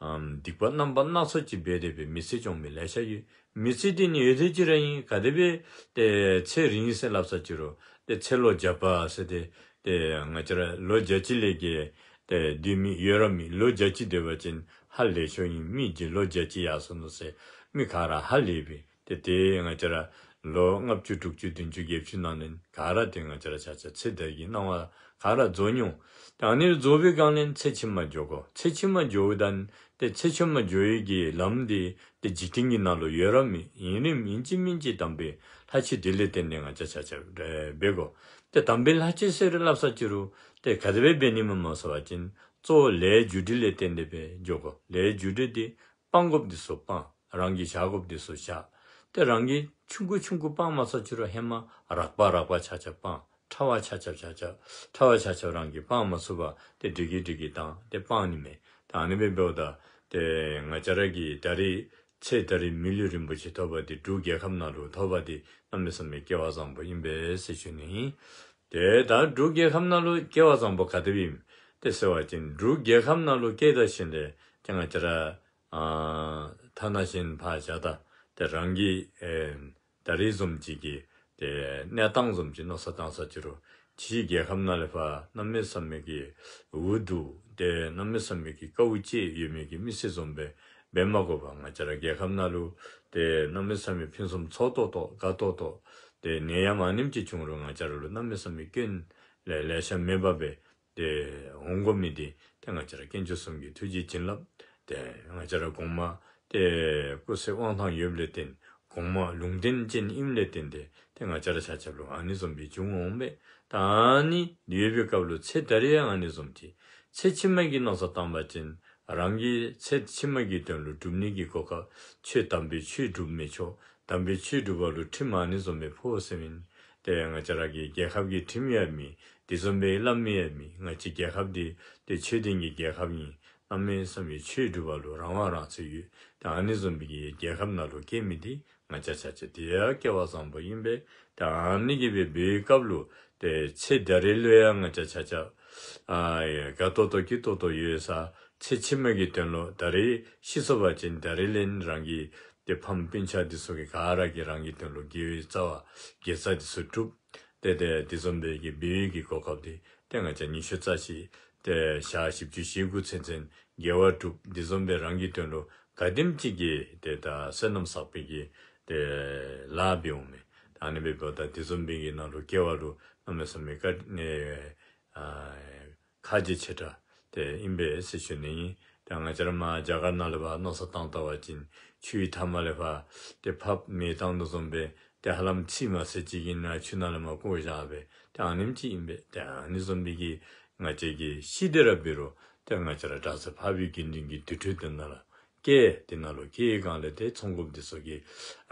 ཨམ་སྡིག་པ་རྣམ་པ་སྣ་ཚོགས་ཅིག་འབད་དེ་སྦེ་མི་ཚེ་སྐྱོང་མི་ལེ་ཤ་ཡོད། མི་ཚེ་འདི་ནི་ཡོད་དེ་ཅིག་ར་ཨིན། ག་དེ་སྦེ་ཏེ་ཚེ་རིང་ཟེར་སླབ་ས་ཅི་རུང་ཏེ་ཚེ་ལོ་བརྒྱ་པ་ཟེར་ཏེ་ཏེ་ང་བཅས་ར་ལོ་བརྒྱ་ཅིག་ལས་བརྒལ་ཏེ་སྡོད་མི་ཡོད་ར་མེད། ལོ་བརྒྱ་ཅིག་སྡོད་པ་ཅིན་ཧ་ལས་ཤོས་ཨིན། མི་གིས་ལོ་བརྒྱ་ཅིག་ཡར་སོ་ནུག་ཟེར་མི་ག་ར་ཧ་ལས་པས། ཏེ་ཏེ་ང་བཅས་ར་ལོ་ལྔ་བཅུ་དྲུག་ཅུ་བདུན་ཅུ་བརྒྱད་ཅུ་ནང་ལས་ག་ར་ཏེ་ང་བཅས་ར་ཆ་ཁྱབ་ཚེ་འདི་གི་སྣང་བ་ག་ར་རྫོགས་ནུག། ཏེ་ཨ་ནི་རྫོགས་པའི་སྒང་ལས་ཚེ་ཕྱི་མ་འགྱོ་དགོ། ཚེ་ཕྱི་མ་འགྱོཝ་ད་ཏེ་ཚེ་ཕྱི་མ་འགྱོ་བའི་གི་ལམ་འདི་ཏེ་འཇིག་རྟེན་གྱི་ནང་ལུ་ཡོད་ར་མེད། ཨིན་རུང་ཨིན་ཅི་མིན་ཅི་དམ་པའི་ལྷ་ཆོས་འདི་ལས་བརྟེན་ཏེ་ང་བཅས་ཆ་ཁྱབ་འབད་དགོ། ཏེ་དམ་པའི་ལྷ་ཆོས་ཟེར་སླབ་ས་ཅི་རུང་ཏེ་ག་དེ་སྦེ་འབད་ནི་སྨོ་ཟེར་བ་ཅིན་གཙོ་བོ་ལས་རྒྱུ་འབྲས་ལས་བརྟེན་ཏེ་སྦེ་འགྱོ་དགོ། ལས་རྒྱུ་འབྲས་འདི་སྤང་དགོཔ་འདི་ཚུ་སྤང་། རང་གིས་བཞག་དགོཔ་འདི་ཚུ་བཞག། ཏེ་རང་གིས་ཆུང་ཀུ་ཆུང་ཀུ་སྤང་མ་ཚུགས་ཅི་རུང་ཧེ་མ་རགས་པ་རགས་པ་ཆ་ཁྱབ་སྤང་། ཕྲ་བ་ཆ་ཁྱབ་ཆ་ཁྱབ་ཕྲ་བ་ཆ་ཁྱབ་རང་གིས་སྤང་མ་ཚུགས་པར་ཏེ་འགྲིག་གི་འགྲིག་གི་བཏང་ཏེ་སྤང་ནི་མས། ད་ཨ་ནི་སྦེ་འབདཝ་ད་ཏེ་ང་བཅས་ར་གིས་ད་རེས་ཚེ་ད་རེས་མི་ལུས་རིན་པོ་ཆེ་ཐོབ་པ་འདི་འབྲུག་རྒྱལ་ཁབ་ནང་ལུ་ཐོབ་པ་འདི་གནམ་མེད་ས་མེད་སྐལ་བ་བཟང་པོ་ཨིན་པས་ཟེར་ཞུ་ནི་ཨིན། ཏེ་ད་འབྲུག་རྒྱལ་ཁབ་ནང་ལུ་སྐལ་བ་བཟང་པོ་ག་དེ་སྦེ་ཨིན་ཏེ་ཟེར་བ་ཅིན་འབྲུག་རྒྱལ་ཁབ་ནང་ལུ་སྐྱེས་ད་ཞིནམ་ལས་ཏེ་ང་བཅས་ར་ཨ་ཐ་ན་གཞན་ཕར་བཞག་ད་ཏེ་རང་གི་ཨེ་ད་རེས་བཟུམ་ཅིག་གི་ཏེ་གནས་སྟངས་བཟུམ་ཅིག་མནོ་བསམ་བཏང་ས་ཅི་རུང་ཕྱིའི་རྒྱལ་ཁབ་ནང་ལས་ཕར་གནམ་མེད་ས་མེད་ཀྱི་འུ་སྡུག་ཏེ་གནམ་མེད་ས་མེད་ཀྱི་དཀའཝ་སྤྱད་ཡོད་མི་གི་མི་སེར་བཟུམ་སྦེ་འབད་མ་དགོ་པར་ང་བཅས་ར་རྒྱལ་ཁབ་ནང་ལུ་ཏེ་གནམ་མེད་ས་མེད་ཕུན་སུམ་ཚོགས་ཏོག་ཏོ་དགའ་ཏོག་ཏོ་ཏེ་ནད་ཡམས་ཨ་ནེམ་ཅིག་བྱུང་རུང་ང་བཅས་ར་ལུ་གནམ་མེད་ས་མེད་སྐྱོན་ལེ་ལེ་ཤ་མེད་པར་སྦེ་ཏེ་འོང་དགོ་མི་འདི་ཏེ་ང་བཅས་ར་དཀོན་མཆོག་གསུམ་གྱི་ཐུགས་རྗེ་བྱིན་རླབས་ཏེ་ང་བཅས་ར་གོང་མ་ཏེ་སྐུ་ཚེ་དབང་ཐང་ཡོདཔ་ལས་བརྟེན་གོང་མ་ལུང་བསྟན་ཅན་ཨིནམ་ལས་བརྟེན་ཏེ་ཏེ་ང་བཅས་ར་ཆ་ཁྱབ་ལུ་ཨ་ནི་བཟུམ་སྦེ་བྱུང་འོང་པས། ད་ཨ་ནི་ཡོད་པའི་སྐབས་ལུ་ཚེ་ད་རེས་ཡང་ཨ་ནི་བཟུམ་ཅིག་ཚེ་ཕྱི་མ་གི་མནོ་བསམ་བཏང་བ་ཅིན་རང་གི་ཚེ་ཕྱི་མ་གི་དོན་ལུ་སྒྲུབ་ནི་གི་གོ་སྐབས་ཆོས་དམ་པའི་ཆོས་སྒྲུབ་མི་ཆོག། དམ་པའི་ཆོས་སྒྲུབ་པ་ལུ་ཁྲིམས་ཨ་ནི་བཟུམ་སྦེ་ཕོག་ཟེར་མེན། ཏེ་ང་བཅས་ར་གི་རྒྱལ་ཁབ་ཀྱི་ཁྲིམས་ཡང་མེད། དེ་བཟུམ་སྦེ་བླམ་ཡང་མེད། ང་བཅས་རྒྱལ་ཁབ་འདི་ཏེ་ཆོས་ལྡན་གྱི་རྒྱལ་ཁབ་ཨིན། གནམ་མེད་ས་མེད་ཆོས་སྒྲུབ་པ་ལུ་རང་དབང་རང་ཚུགས་ཡོད། ཏེ་ཨ་ནི་བཟུམ་སྦེ་གི་རྒྱལ་ཁབ་ནང་ལུ་སྐྱེ་མི་འདི་ང་བཅས་ཆ་ཁྱབ་འདི་ཡང་སྐལ་བ་བཟང་པོ་ཨིན་པས། ཏེ་ཨ་ནི་གི་སྦེ་འབད་བའི་སྐབས་ལུ་ཏེ་ཚེ་ད་རེས་ལུ་ཡང་ང་བཅས་ཆ་ཁྱབ་ཨ་ཡེ་དགའ་ཏོག་ཏོ་སྐྱིད་ཏོག་ཏོ་ཡོད་ས། ཚེ་ཕྱི་མ་གི་དོན་ལུ་ད་རེས་ཤི་སོང་པ་ཅིན་ད་རེས་ལས་རང་གི་ཏེ་ཕམ་སྤུན་ཆ་འདི་ཚུ་གིས་ག་ར་གིས་རང་གི་དོན་ལུ་དགེ་བའི་རྩ་བ་དགེ་རྩ་འདི་ཚུ་སྒྲུབ། ཏེ་ཏེ་དེ་བཟུམ་སྦེ་གི་འབད་བའི་གི་གོ་སྐབས་འདི་ཏེ་ང་བཅས་ཉི་ཤུ་རྩ་གཅིག་ཏེ་ཞག་བཞི་བཅུ་ཞེ་དགུ་ཚུན་ཚོད་དགེ་བ་སྒྲུབ། དེ་བཟུམ་སྦེ་རང་གི་དོན་ལུ་ག་དེམ་ཅིག་གི་ཏེ་ད་བསོད་ནམས་བསགས་པའི་གི་ཏེ་ལཱ་འབད་འོང་མས། ད་ཨ་ནི་འབདཝ་ད་དེ་བཟུམ་སྦེ་གི་ནང་ལུ་སྐྱེ་བ་ལུ་གནམ་མེད་ས་མེད་བཀའ་ནི་ ཨ་ཁག་ཆེ་ཆེ་དྲགས་ཏེ་ཨིན་པས་ཟེར་ཞུ་ནི་ཨིན། ཏེ་ང་བཅས་ར་མར་རྒྱ་གར་ནང་ལས་ཕར་མནོ་བསམ་བཏང་བལྟ་བ་ཅིན་ཆུའི་མཐའ་མ་ལས་ཕར་ཏེ་ཕར་མེ་བཏང་དོ་བཟུམ་སྦེ་ཏེ་ཧ་ལམ་ཚིག་མ་ཟད་ཅིག་གི་ནང་ཆུ་ནང་ལས་མར་བཀོ་བཞག་པས། ཏེ་ཨ་ནེམ་ཅིག་ཨིན་པས། ཏེ་ཨ་ནི་བཟུམ་སྦེ་གི་ང་བཅས་ཀྱི་ཤི་སྟེ་ར་འབད་རུང་ཏེ་ང་བཅས་ར་དྲག་ཤོས་འཕགས་པའི་དགེ་འདུན་གྱི་དུར་ཁྲོད་དེ་ནང་ལུ་སྐྱེས། དེ་ནང་ལུ་སྐྱེས་སྒང་ལས་ཏེ་ཚོང་དཔོན་འདི་ཚུ་གིས་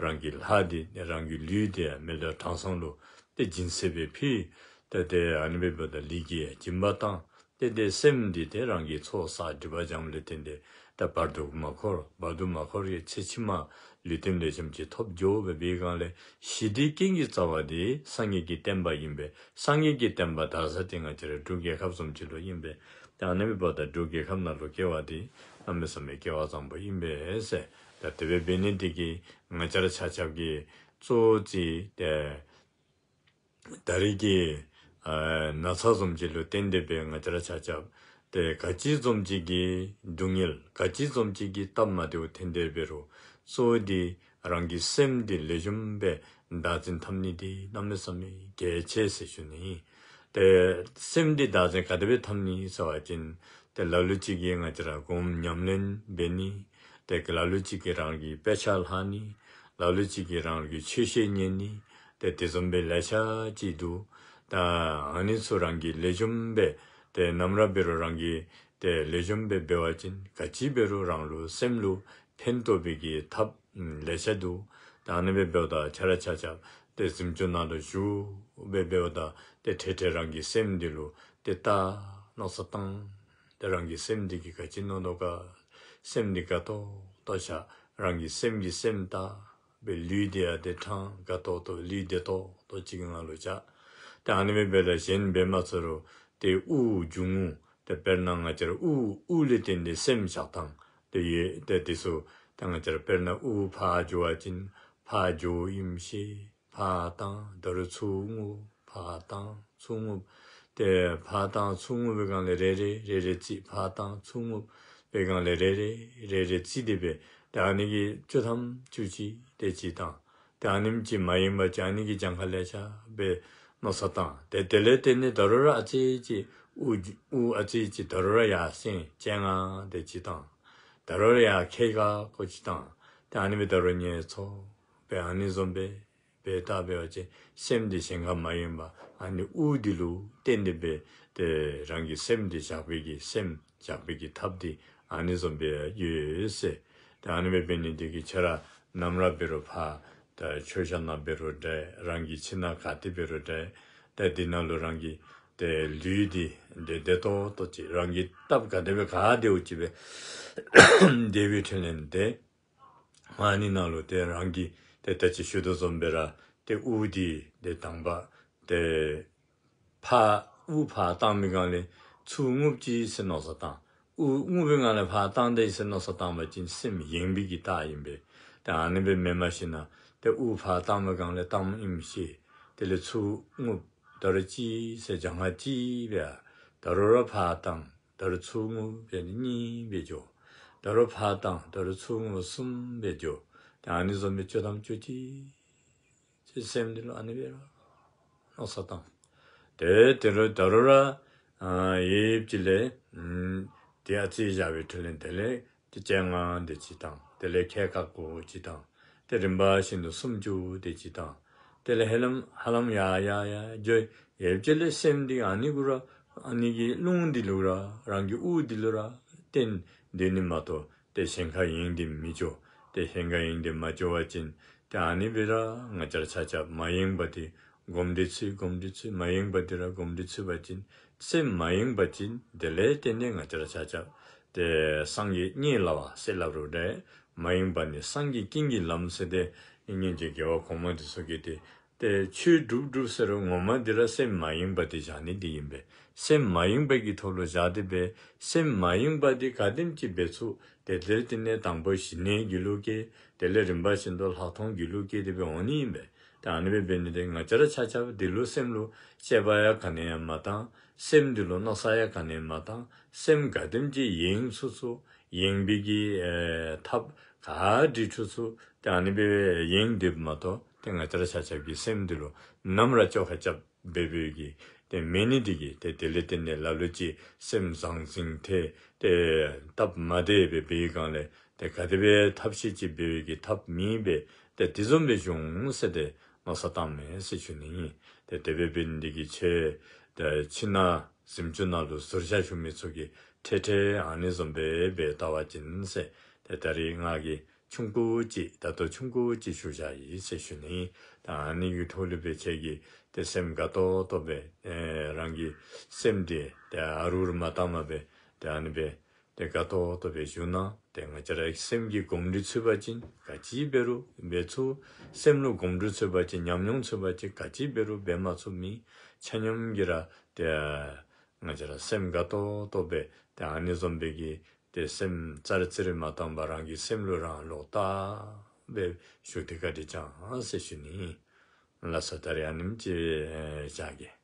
རང་གི་ལྷ་འདི་རང་གི་ལུས་འདི་མེ་ལྷ་དྲང་སྲོང་ལུ་ཏེ་སྦྱིན་སྲེག་སྦེ་ཕུལ། ཏེ་ཏེ་ཨ་ནི་སྦེ་འབདཝ་ད་ལུས་ཀྱི་སྦྱིན་པ་བཏང་། ཏེ་ཏེ་སེམས་འདི་ཏེ་རང་གི་ཚོགས་བསགས་སྒྲིབ་པ་སྦྱངམ་ལས་བརྟེན་ཏེ་ད་བར་དུ་མ་འཁོར། བར་དུ་མ་འཁོར་བའི་ཚེ་ཕྱི་མ་ལུས་རྟེན་ལེགས་ཤོམ་ཅིག་ཐོབ་འགྱོ་བའི་སྒང་ལས་ཞི་བདེའི་རྐྱེན་གྱི་རྩ་བ་འདི་སངས་རྒྱས་ཀྱི་བསྟན་པ་ཨིན་པས། སངས་རྒྱས་ཀྱི་བསྟན་པ་དར་ས་འདི་ང་བཅས་ར་འབྲུག་རྒྱལ་ཁབ་བཟུམ་ཅིག་ལུ་ཨིན་པས། ཏེ་ཨ་ནི་སྦེ་འབདཝ་ད་འབྲུག་རྒྱལ་ཁབ་ནང་ལུ་སྐྱེ་བ་འདི་གནམ་མེད་ས་མེད་སྐལ་བ་བཟང་པོ་ཨིན་པས་ཟེར། ད་དེ་སྦེ་འབད་ནི་འདི་གིས་ང་བཅས་ར་ཆ་ཁྱབ་ཀྱིས་གཙོ་བོ་ཅིག་ཏེ་ད་རེས་ཀྱི་ཨ་ན་ཚ་བཟུམ་ཅིག་ལུ་བརྟེན་ཏེ་སྦེ་ང་བཅས་ར་ཆ་ཁྱབ་ཏེ་ག་ཅི་བཟུམ་ཅིག་གི་སྡུག་བསྔལ་ག་ཅི་བཟུམ་ཅིག་གི་སྟབས་མ་བདེཝ་ཐོན་ཏེ་འབད་རུང་གཙོ་བོ་འདི་རང་གི་སེམས་འདི་ལེགས་ཤོམ་སྦེ་བདག་འཛིན་འཐབ་ནི་འདི་གནམ་མེད་ས་མེད་གལ་ཆེ་ཟེར་ཞུ་ནི་ཨིན། ཏེ་སེམས་འདི་བདག་འཛིན་ག་དེ་སྦེ་འཐབ་ནི་ཟེར་བ་ཅིན་ཏེ་ལ་ལུ་ཅིག་གིས་ང་བཅས་ར་སྒོམ་ཉམས་ལེན་འབད་ནི། ཏེ་ལ་ལུ་ཅིག་གིས་རང་གི་དཔེ་ཆ་ལྷག་ནི། ལ་ལུ་ཅིག་གིས་རང་གི་ཆོས་བཤད་ཉན་ནི། ཏེ་དེ་བཟུམ་སྦེ་ལེ་ཤ་ཅིག་འདུག། ད་ཨ་ནི་ཚུ་རང་གིས་ལེགས་ཤོམ་སྦེ་ཏེ་ནམ་ར་འབད་རུང་རང་གིས་ཏེ་ལེགས་ཤོམ་སྦེ་འབད་བ་ཅིན་ག་ཅི་འབད་རུང་རང་ལུ་སེམས་ལུ་ཕན་ཐོགས་པའི་གི་ཐབས་ལེ་ཤ་འདུག། ད་ཨ་ནི་སྦེ་འབདཝ་ད་ཁྱེད་ར་ཆ་ཁྱབ་ཏེ་གཟིམ་ཅུང་ནང་ལུ་བཞུགས་སྦེ་འབདཝ་ད་ཏེ་ཏེ་ཏེ་རང་གི་སེམས་འདི་ལུ་ཏེ་བལྟ། མནོ་བསམ་བཏང་། ཏེ་རང་གི་སེམས་འདི་གིས་ག་ཅི་མནོ་དོ་ག། སེམས་འདི་དགའ་ཏོག་ཏོ་བཞག། རང་གི་སེམས་ཀྱིས་སེམས་བལྟ་སྦེ་ལུས་འདི་ཡང་ཏེ་དྲང་དགའ་ཏོག་ཏོ་ལུས་བདེ་ཏོག་ཏོ་ཅིག་གི་ངང་ལུ་བཞག། ཏེ་ཨ་ནི་སྦེ་འབདཝ་ད་གཞན་འབད་མ་ཚུགས་རུང་ཏེ་དབུགས་འབྱུང་རྔུབ། ཏེ་དཔེར་ན་ང་བཅས་ར་དབུགས་དབུགས་ལས་བརྟེན་ཏེ་སེམས་བཞག་ཐངས་ཏེ་ཡོད། ཏེ་དེ་ཚུ་ཏེ་ང་བཅས་ར་དཔེར་ན་དབུགས་ཕར་འགྱོ་བ་ཅིན་ཕར་འགྱོཝ་ཨིནམ་ཤེས། ཕར་བཏང་། ད་རུང་ཚུར་རྔུབ། ཕར་བཏང་ཚུར་རྔུབ། ཏེ་ཕར་བཏང་ཚུར་རྔུབ་པའི་སྒང་ལས་རེ་རེ་རེ་རེ་བརྩི། ཕར་བཏང་ཚུར་རྔུབ་པའི་སྒང་ལས་རེ་རེ་རེ་རེ་བརྩི་སྟེ་སྦེ་ཏེ་ཨ་ནི་གིས་བཅུ་ཐམ་བཅུ་གཅིག་དེ་ཅིག་བཏང་། ཏེ་ཨ་ནེམ་ཅིག་མ་ཡེངས་པ་ཅིན་ཨ་ནི་གིས་གྱངས་ཁ་ལེ་ཤ་སྦེ་མནོ་བསམ་བཏང་། ཏེ་དེ་ལས་བརྟེན་ནས་ད་རུང་ར་ཨ་ཙི་ཅིག་དབུགས་དབུགས་ཨ་ཙི་ཅིག་ད་རུང་ར་ཡར་སེང་སྤྱན་སྔར་དེ་ཅིག་བཏང་། ད་རུང་ར་ཡར་ཁལ་ཁ་སྐོར་ཅིག་བཏང་། ཏེ་ཨ་ནི་སྦེ་ད་རུང་ངལ་འཚོ་སྦེ་ཨ་ནི་བཟུམ་སྦེ་སྦེ་བལྟ་འབད་བ་ཅིན་སེམས་འདི་གཞན་ཁར་མ་ཡེངས་པར་ཨ་ནི་དབུགས་འདི་ལུ་བརྟེན་ཏེ་སྦེ་ཏེ་རང་གི་སེམས་འདི་བཞག་པའི་གི་སེམས་བཞག་པའི་གི་ཐབས་འདི་ཨ་ནི་བཟུམ་སྦེ་ཡོད་ཟེར། ཏེ་ཨ་ནི་སྦེ་འབད་ནི་འདི་གིས་ཁྱེད་ར་ནམ་ར་འབད་རུང་ཕར་ད་མཆོད་བཤམ་ནང་འབད་རུང་འདྲ། རང་གི་ཁྱིམ་ནང་ག་ཏེ་འབད་རུང་འདྲ། ཏེ་འདི་ནང་ལུ་རང་གི་ཏེ་ལུས་འདི་བདེ་བདེ་ཏོག་ཏོ་ཅིག་རང་གི་སྟབས་ག་དེ་སྦེ་ག་བདེཝ་ཅིག་སྦེ་བདེ་བའི་ཁྲོད་ལས་ཏེ་ཨ་ནི་ནང་ལུ་ཏེ་རང་གིས་ཏེ་ད་ཅི་ཞུ་དོ་བཟུམ་སྦེ་ར་ཏེ་དབུགས་འདི་ཏེ་དང་པ་ཏེ་ཕར་དབུགས་ཕར་བཏང་པའི་སྒང་ལས་ཚུར་རྔུབ་ཅི་ཟེར་མནོ་བསམ་བཏང་། དབུགས་རྔུབ་པའི་སྒང་ལས་ཕར་བཏང་དེས་ཟེར་མནོ་བསམ་བཏང་པ་ཅིན་སེམས་ཡེངས་པའི་གི་རྟགས་ཨིན་པས། ཏེ་ཨ་ནི་སྦེ་མེན་པར་ཞིན་ན་ཏེ་དབུགས་ཕར་བཏང་པའི་སྒང་ལས་བཏངམ་ཨིནམ་ཤེས། དེ་ལས་ཚུར་རྔུབ། ད་རུང་ཅི་ཟེར་གྱངས་ཁ་གཅིག་སྦེ། ད་རུང་ར་ཕར་བཏང་། ད་རུང་ཚུར་རྔུབ་སྦེ་གཉིས་སྦེ་འགྱོ། ད་རུང་ཕར་བཏང་། ད་རུང་ཚུར་རྔུབ་གསུམ་སྦེ་འགྱོ། ཏེ་ཨ་ནི་བཟུམ་སྦེ་བཅུ་ཐམ་བཅུ་གཅིག་ཅིག་སེམས་འདི་ལུ་ཨ་ནི་སྦེ་ར་མནོ་བསམ་བཏང་། ཏེ་དེ་རུང་ད་རུང་ར་ཨ་ཡོདཔ་ཅིག་ལས་ཨམ་ཏེ་ཨ་ཙི་བཞག་པའི་ཁྲོད་ལས་དེ་ལས་ཏེ་སྤྱན་སྔར་དེ་ཅིག་བཏང་། དེ་ལས་ཁལ་ཁ་སྐོར་ཅིག་བཏང་། ཏེ་རིམ་པ་བཞིན་དུ་སུམ་ཅུ་དེ་ཅིག་བཏང་། དེ་ལས་ཧ་ལམ་ཧ་ལམ་ཡར་ཡར་ཡར་འགྱོ། ཡོདཔ་ཅིག་ལས་སེམས་འདི་ཨ་ནི་གུ་ར་ཨ་ནི་གི་རླུང་འདི་ལུ་ར་རང་གི་དབུགས་འདི་ལུ་ར་བརྟེན་སྡོད་ནི་མ་གཏོགས་ཏེ་གཞན་ཁར་ཡེངས་ཏེ་མི་འགྱོ། ཏེ་གཞན་ཁར་ཡེངས་ཏེ་མ་འགྱོ་བ་ཅིན་ཏེ་ཨ་ནི་སྦེ་ར་ང་བཅས་ར་ཆ་ཁྱབ་མ་ཡེངས་པ་འདི་སྒོམ་སྡོད་ཚུགས། སྒོམ་སྡོད་ཚུགས། མ་ཡེངས་པ་འདི་ར་སྒོམ་སྡོད་ཚུགས་པ་ཅིན་སེམས་མ་ཡེངས་པ་ཅིན་དེ་ལས་བརྟེན་ཏེ་ང་བཅས་ར་ཆ་ཁྱབ་ཏེ་སངས་རྒྱས་རྙེད་སླ་བ་ཟེར་སླབ་རུང་འདྲ། མ་ཡེངས་པ་ནི་སངས་རྒྱས་ཀུན་གྱི་ལམ་ཟེར་ཏེ་སྔོན་གྱི་རྒྱལ་བ་གོང་མ་འདི་ཚུ་གིས་ཏེ་ཏེ་ཆོས་སྒྲུབ་སྒྲུབ་ཟེར་རུང་ངོ་མ་འདི་ར་སེམས་མ་ཡེངས་པ་འདི་བཞག་ནི་འདི་ཨིན་པས། སེམས་མ་ཡེངས་པའི་གི་ཐོག་ལུ་བཞག་སྟེ་སྦེ་སེམས་མ་ཡེངས་པ་འདི་ག་དེམ་ཅིག་འབད་ཚུགས། དེ་ལས་བརྟེན་ནས་དང་པོ་ཞི་གནས་རྒྱུད་ལུ་སྐྱེ། དེ་ལས་རིམ་པ་བཞིན་དུ་ལྷག་མཐོང་རྒྱུད་ལུ་སྐྱེ་སྟེ་སྦེ་འོང་ནི་ཨིན་པས། ཏེ་ཨ་ནི་སྦེ་འབད་ནི་འདི་ང་བཅས་ར་ཆ་ཁྱབ་འདི་ལུ་སེམས་ལུ་དཔྱད་པ་ཡང་ག་ནི་ཡང་མ་བཏང་། སེམས་འདི་ལུ་མནོ་བསམ་ཡང་ག་ནི་ཡང་མ་བཏང་། སེམས་ག་དེམ་ཅིག་ཡེངས་ཚུགས་ཚུགས་ཡེངས་པའི་གི་ཨེ་ཐབས་ག་སྒྲིག་ཚུགས་ཚུགས་ཏེ་ཨ་ནི་སྦེ་ཡེངས་སྡོདཔ་མ་གཏོགས་ཏེ་ང་བཅས་ར་ཆ་ཁྱབ་ཀྱི་སེམས་འདི་ལུ་ནམ་ར་བཅོ་ཁ་རྐྱབ་འབད་བའི་གི་ ཏེ་མེད་ནི་འདི་གིས་ཏེ་དེ་ལས་བརྟེན་ནས་ལ་ལུ་ཅིག་སེམས་ཟང་ཟིང་ཏེ་ཏེ་སྟབས་མ་བདེ་སྦེ་འབད་བའི་སྒང་ལས་ཏེ་ག་དེ་སྦེ་ཐབས་ཤེས་ཅིག་འབད་བའི་གི་ཐབས་མེད་པས། ཏེ་དེ་བཟུམ་སྦེ་བྱུང་ཟེར་ཏེ་མནོ་བསམ་བཏངམ་མས་ཟེར་ཞུ་ནི་ཨིན། ཏེ་དེ་སྦེ་འབད་ནི་འདི་གིས་ཁྱེད་ཏེ་ཁྱིམ་ནང་གཟིམ་ཅུང་ནང་ལུ་ཟུར་བཞག་བཞུགས་མི་ཚུ་གིས་འཕྲལ་འཕྲལ་ཨ་ནི་བཟུམ་སྦེ་འབད་བལྟ་བ་ཅིན་ཟེར། ཏེ་ད་རིས་ང་གིས་ཆུང་ཀུ་ཅིག་ད་ལྟོ་ཆུང་ཀུ་ཅིག་ཞུ་བཞག་ཡི་ཟེར་ཞུ་ནི། ད་ཨ་ནི་གི་ཐོག་ལས་སྦེ་ཁྱེད་ཀྱིས་ཏེ་སེམས་དགའ་ཏོག་ཏོ་སྦེ་ཨེ་རང་གི་སེམས་འདི་ཏེ་ཨ་རུ་རུ་མ་བཏང་མ་སྦེ་ཏེ་ཨ་ནི་སྦེ་ཏེ་དགའ་ཏོག་ཏོ་སྦེ་བཞུགས་གནང་། ཏེ་ང་བཅས་ར་སེམས་ཀྱི་གོམས་འདྲིས་ཚུད་པ་ཅིན་ག་ཅི་འབད་རུང་འབད་ཚུགས། སེམས་ལུ་གོམས་འདྲིས་ཚུད་པ་ཅིན་ཉམས་མྱོང་ཚུད་པ་ཅིན་ག་ཅི་འབད་རུང་འབད་མ་ཚུགས་མི་ཆ་མཉམ་གྱིས་ར་ཏེ་ང་བཅས་ར་སེམས་དགའ་ཏོག་ཏོ་སྦེ་ཏེ་ཨ་ནི་བཟུམ་སྦེ་གི་ཏེ་སེམས་ཙ་རི་ཙི་རི་མ་བཏང་པར་རང་གི་སེམས་ལུ་རང་ལོག་ལྟ་སྦེ་བཞུགས་ཏེ་བཀའ་དྲིན་བསྐྱང་ཟེར་ཞུ་ནི། ལགས་སོ། ད་རིས་ཨ་ནེམ་ཅིག་བཞག་གེ།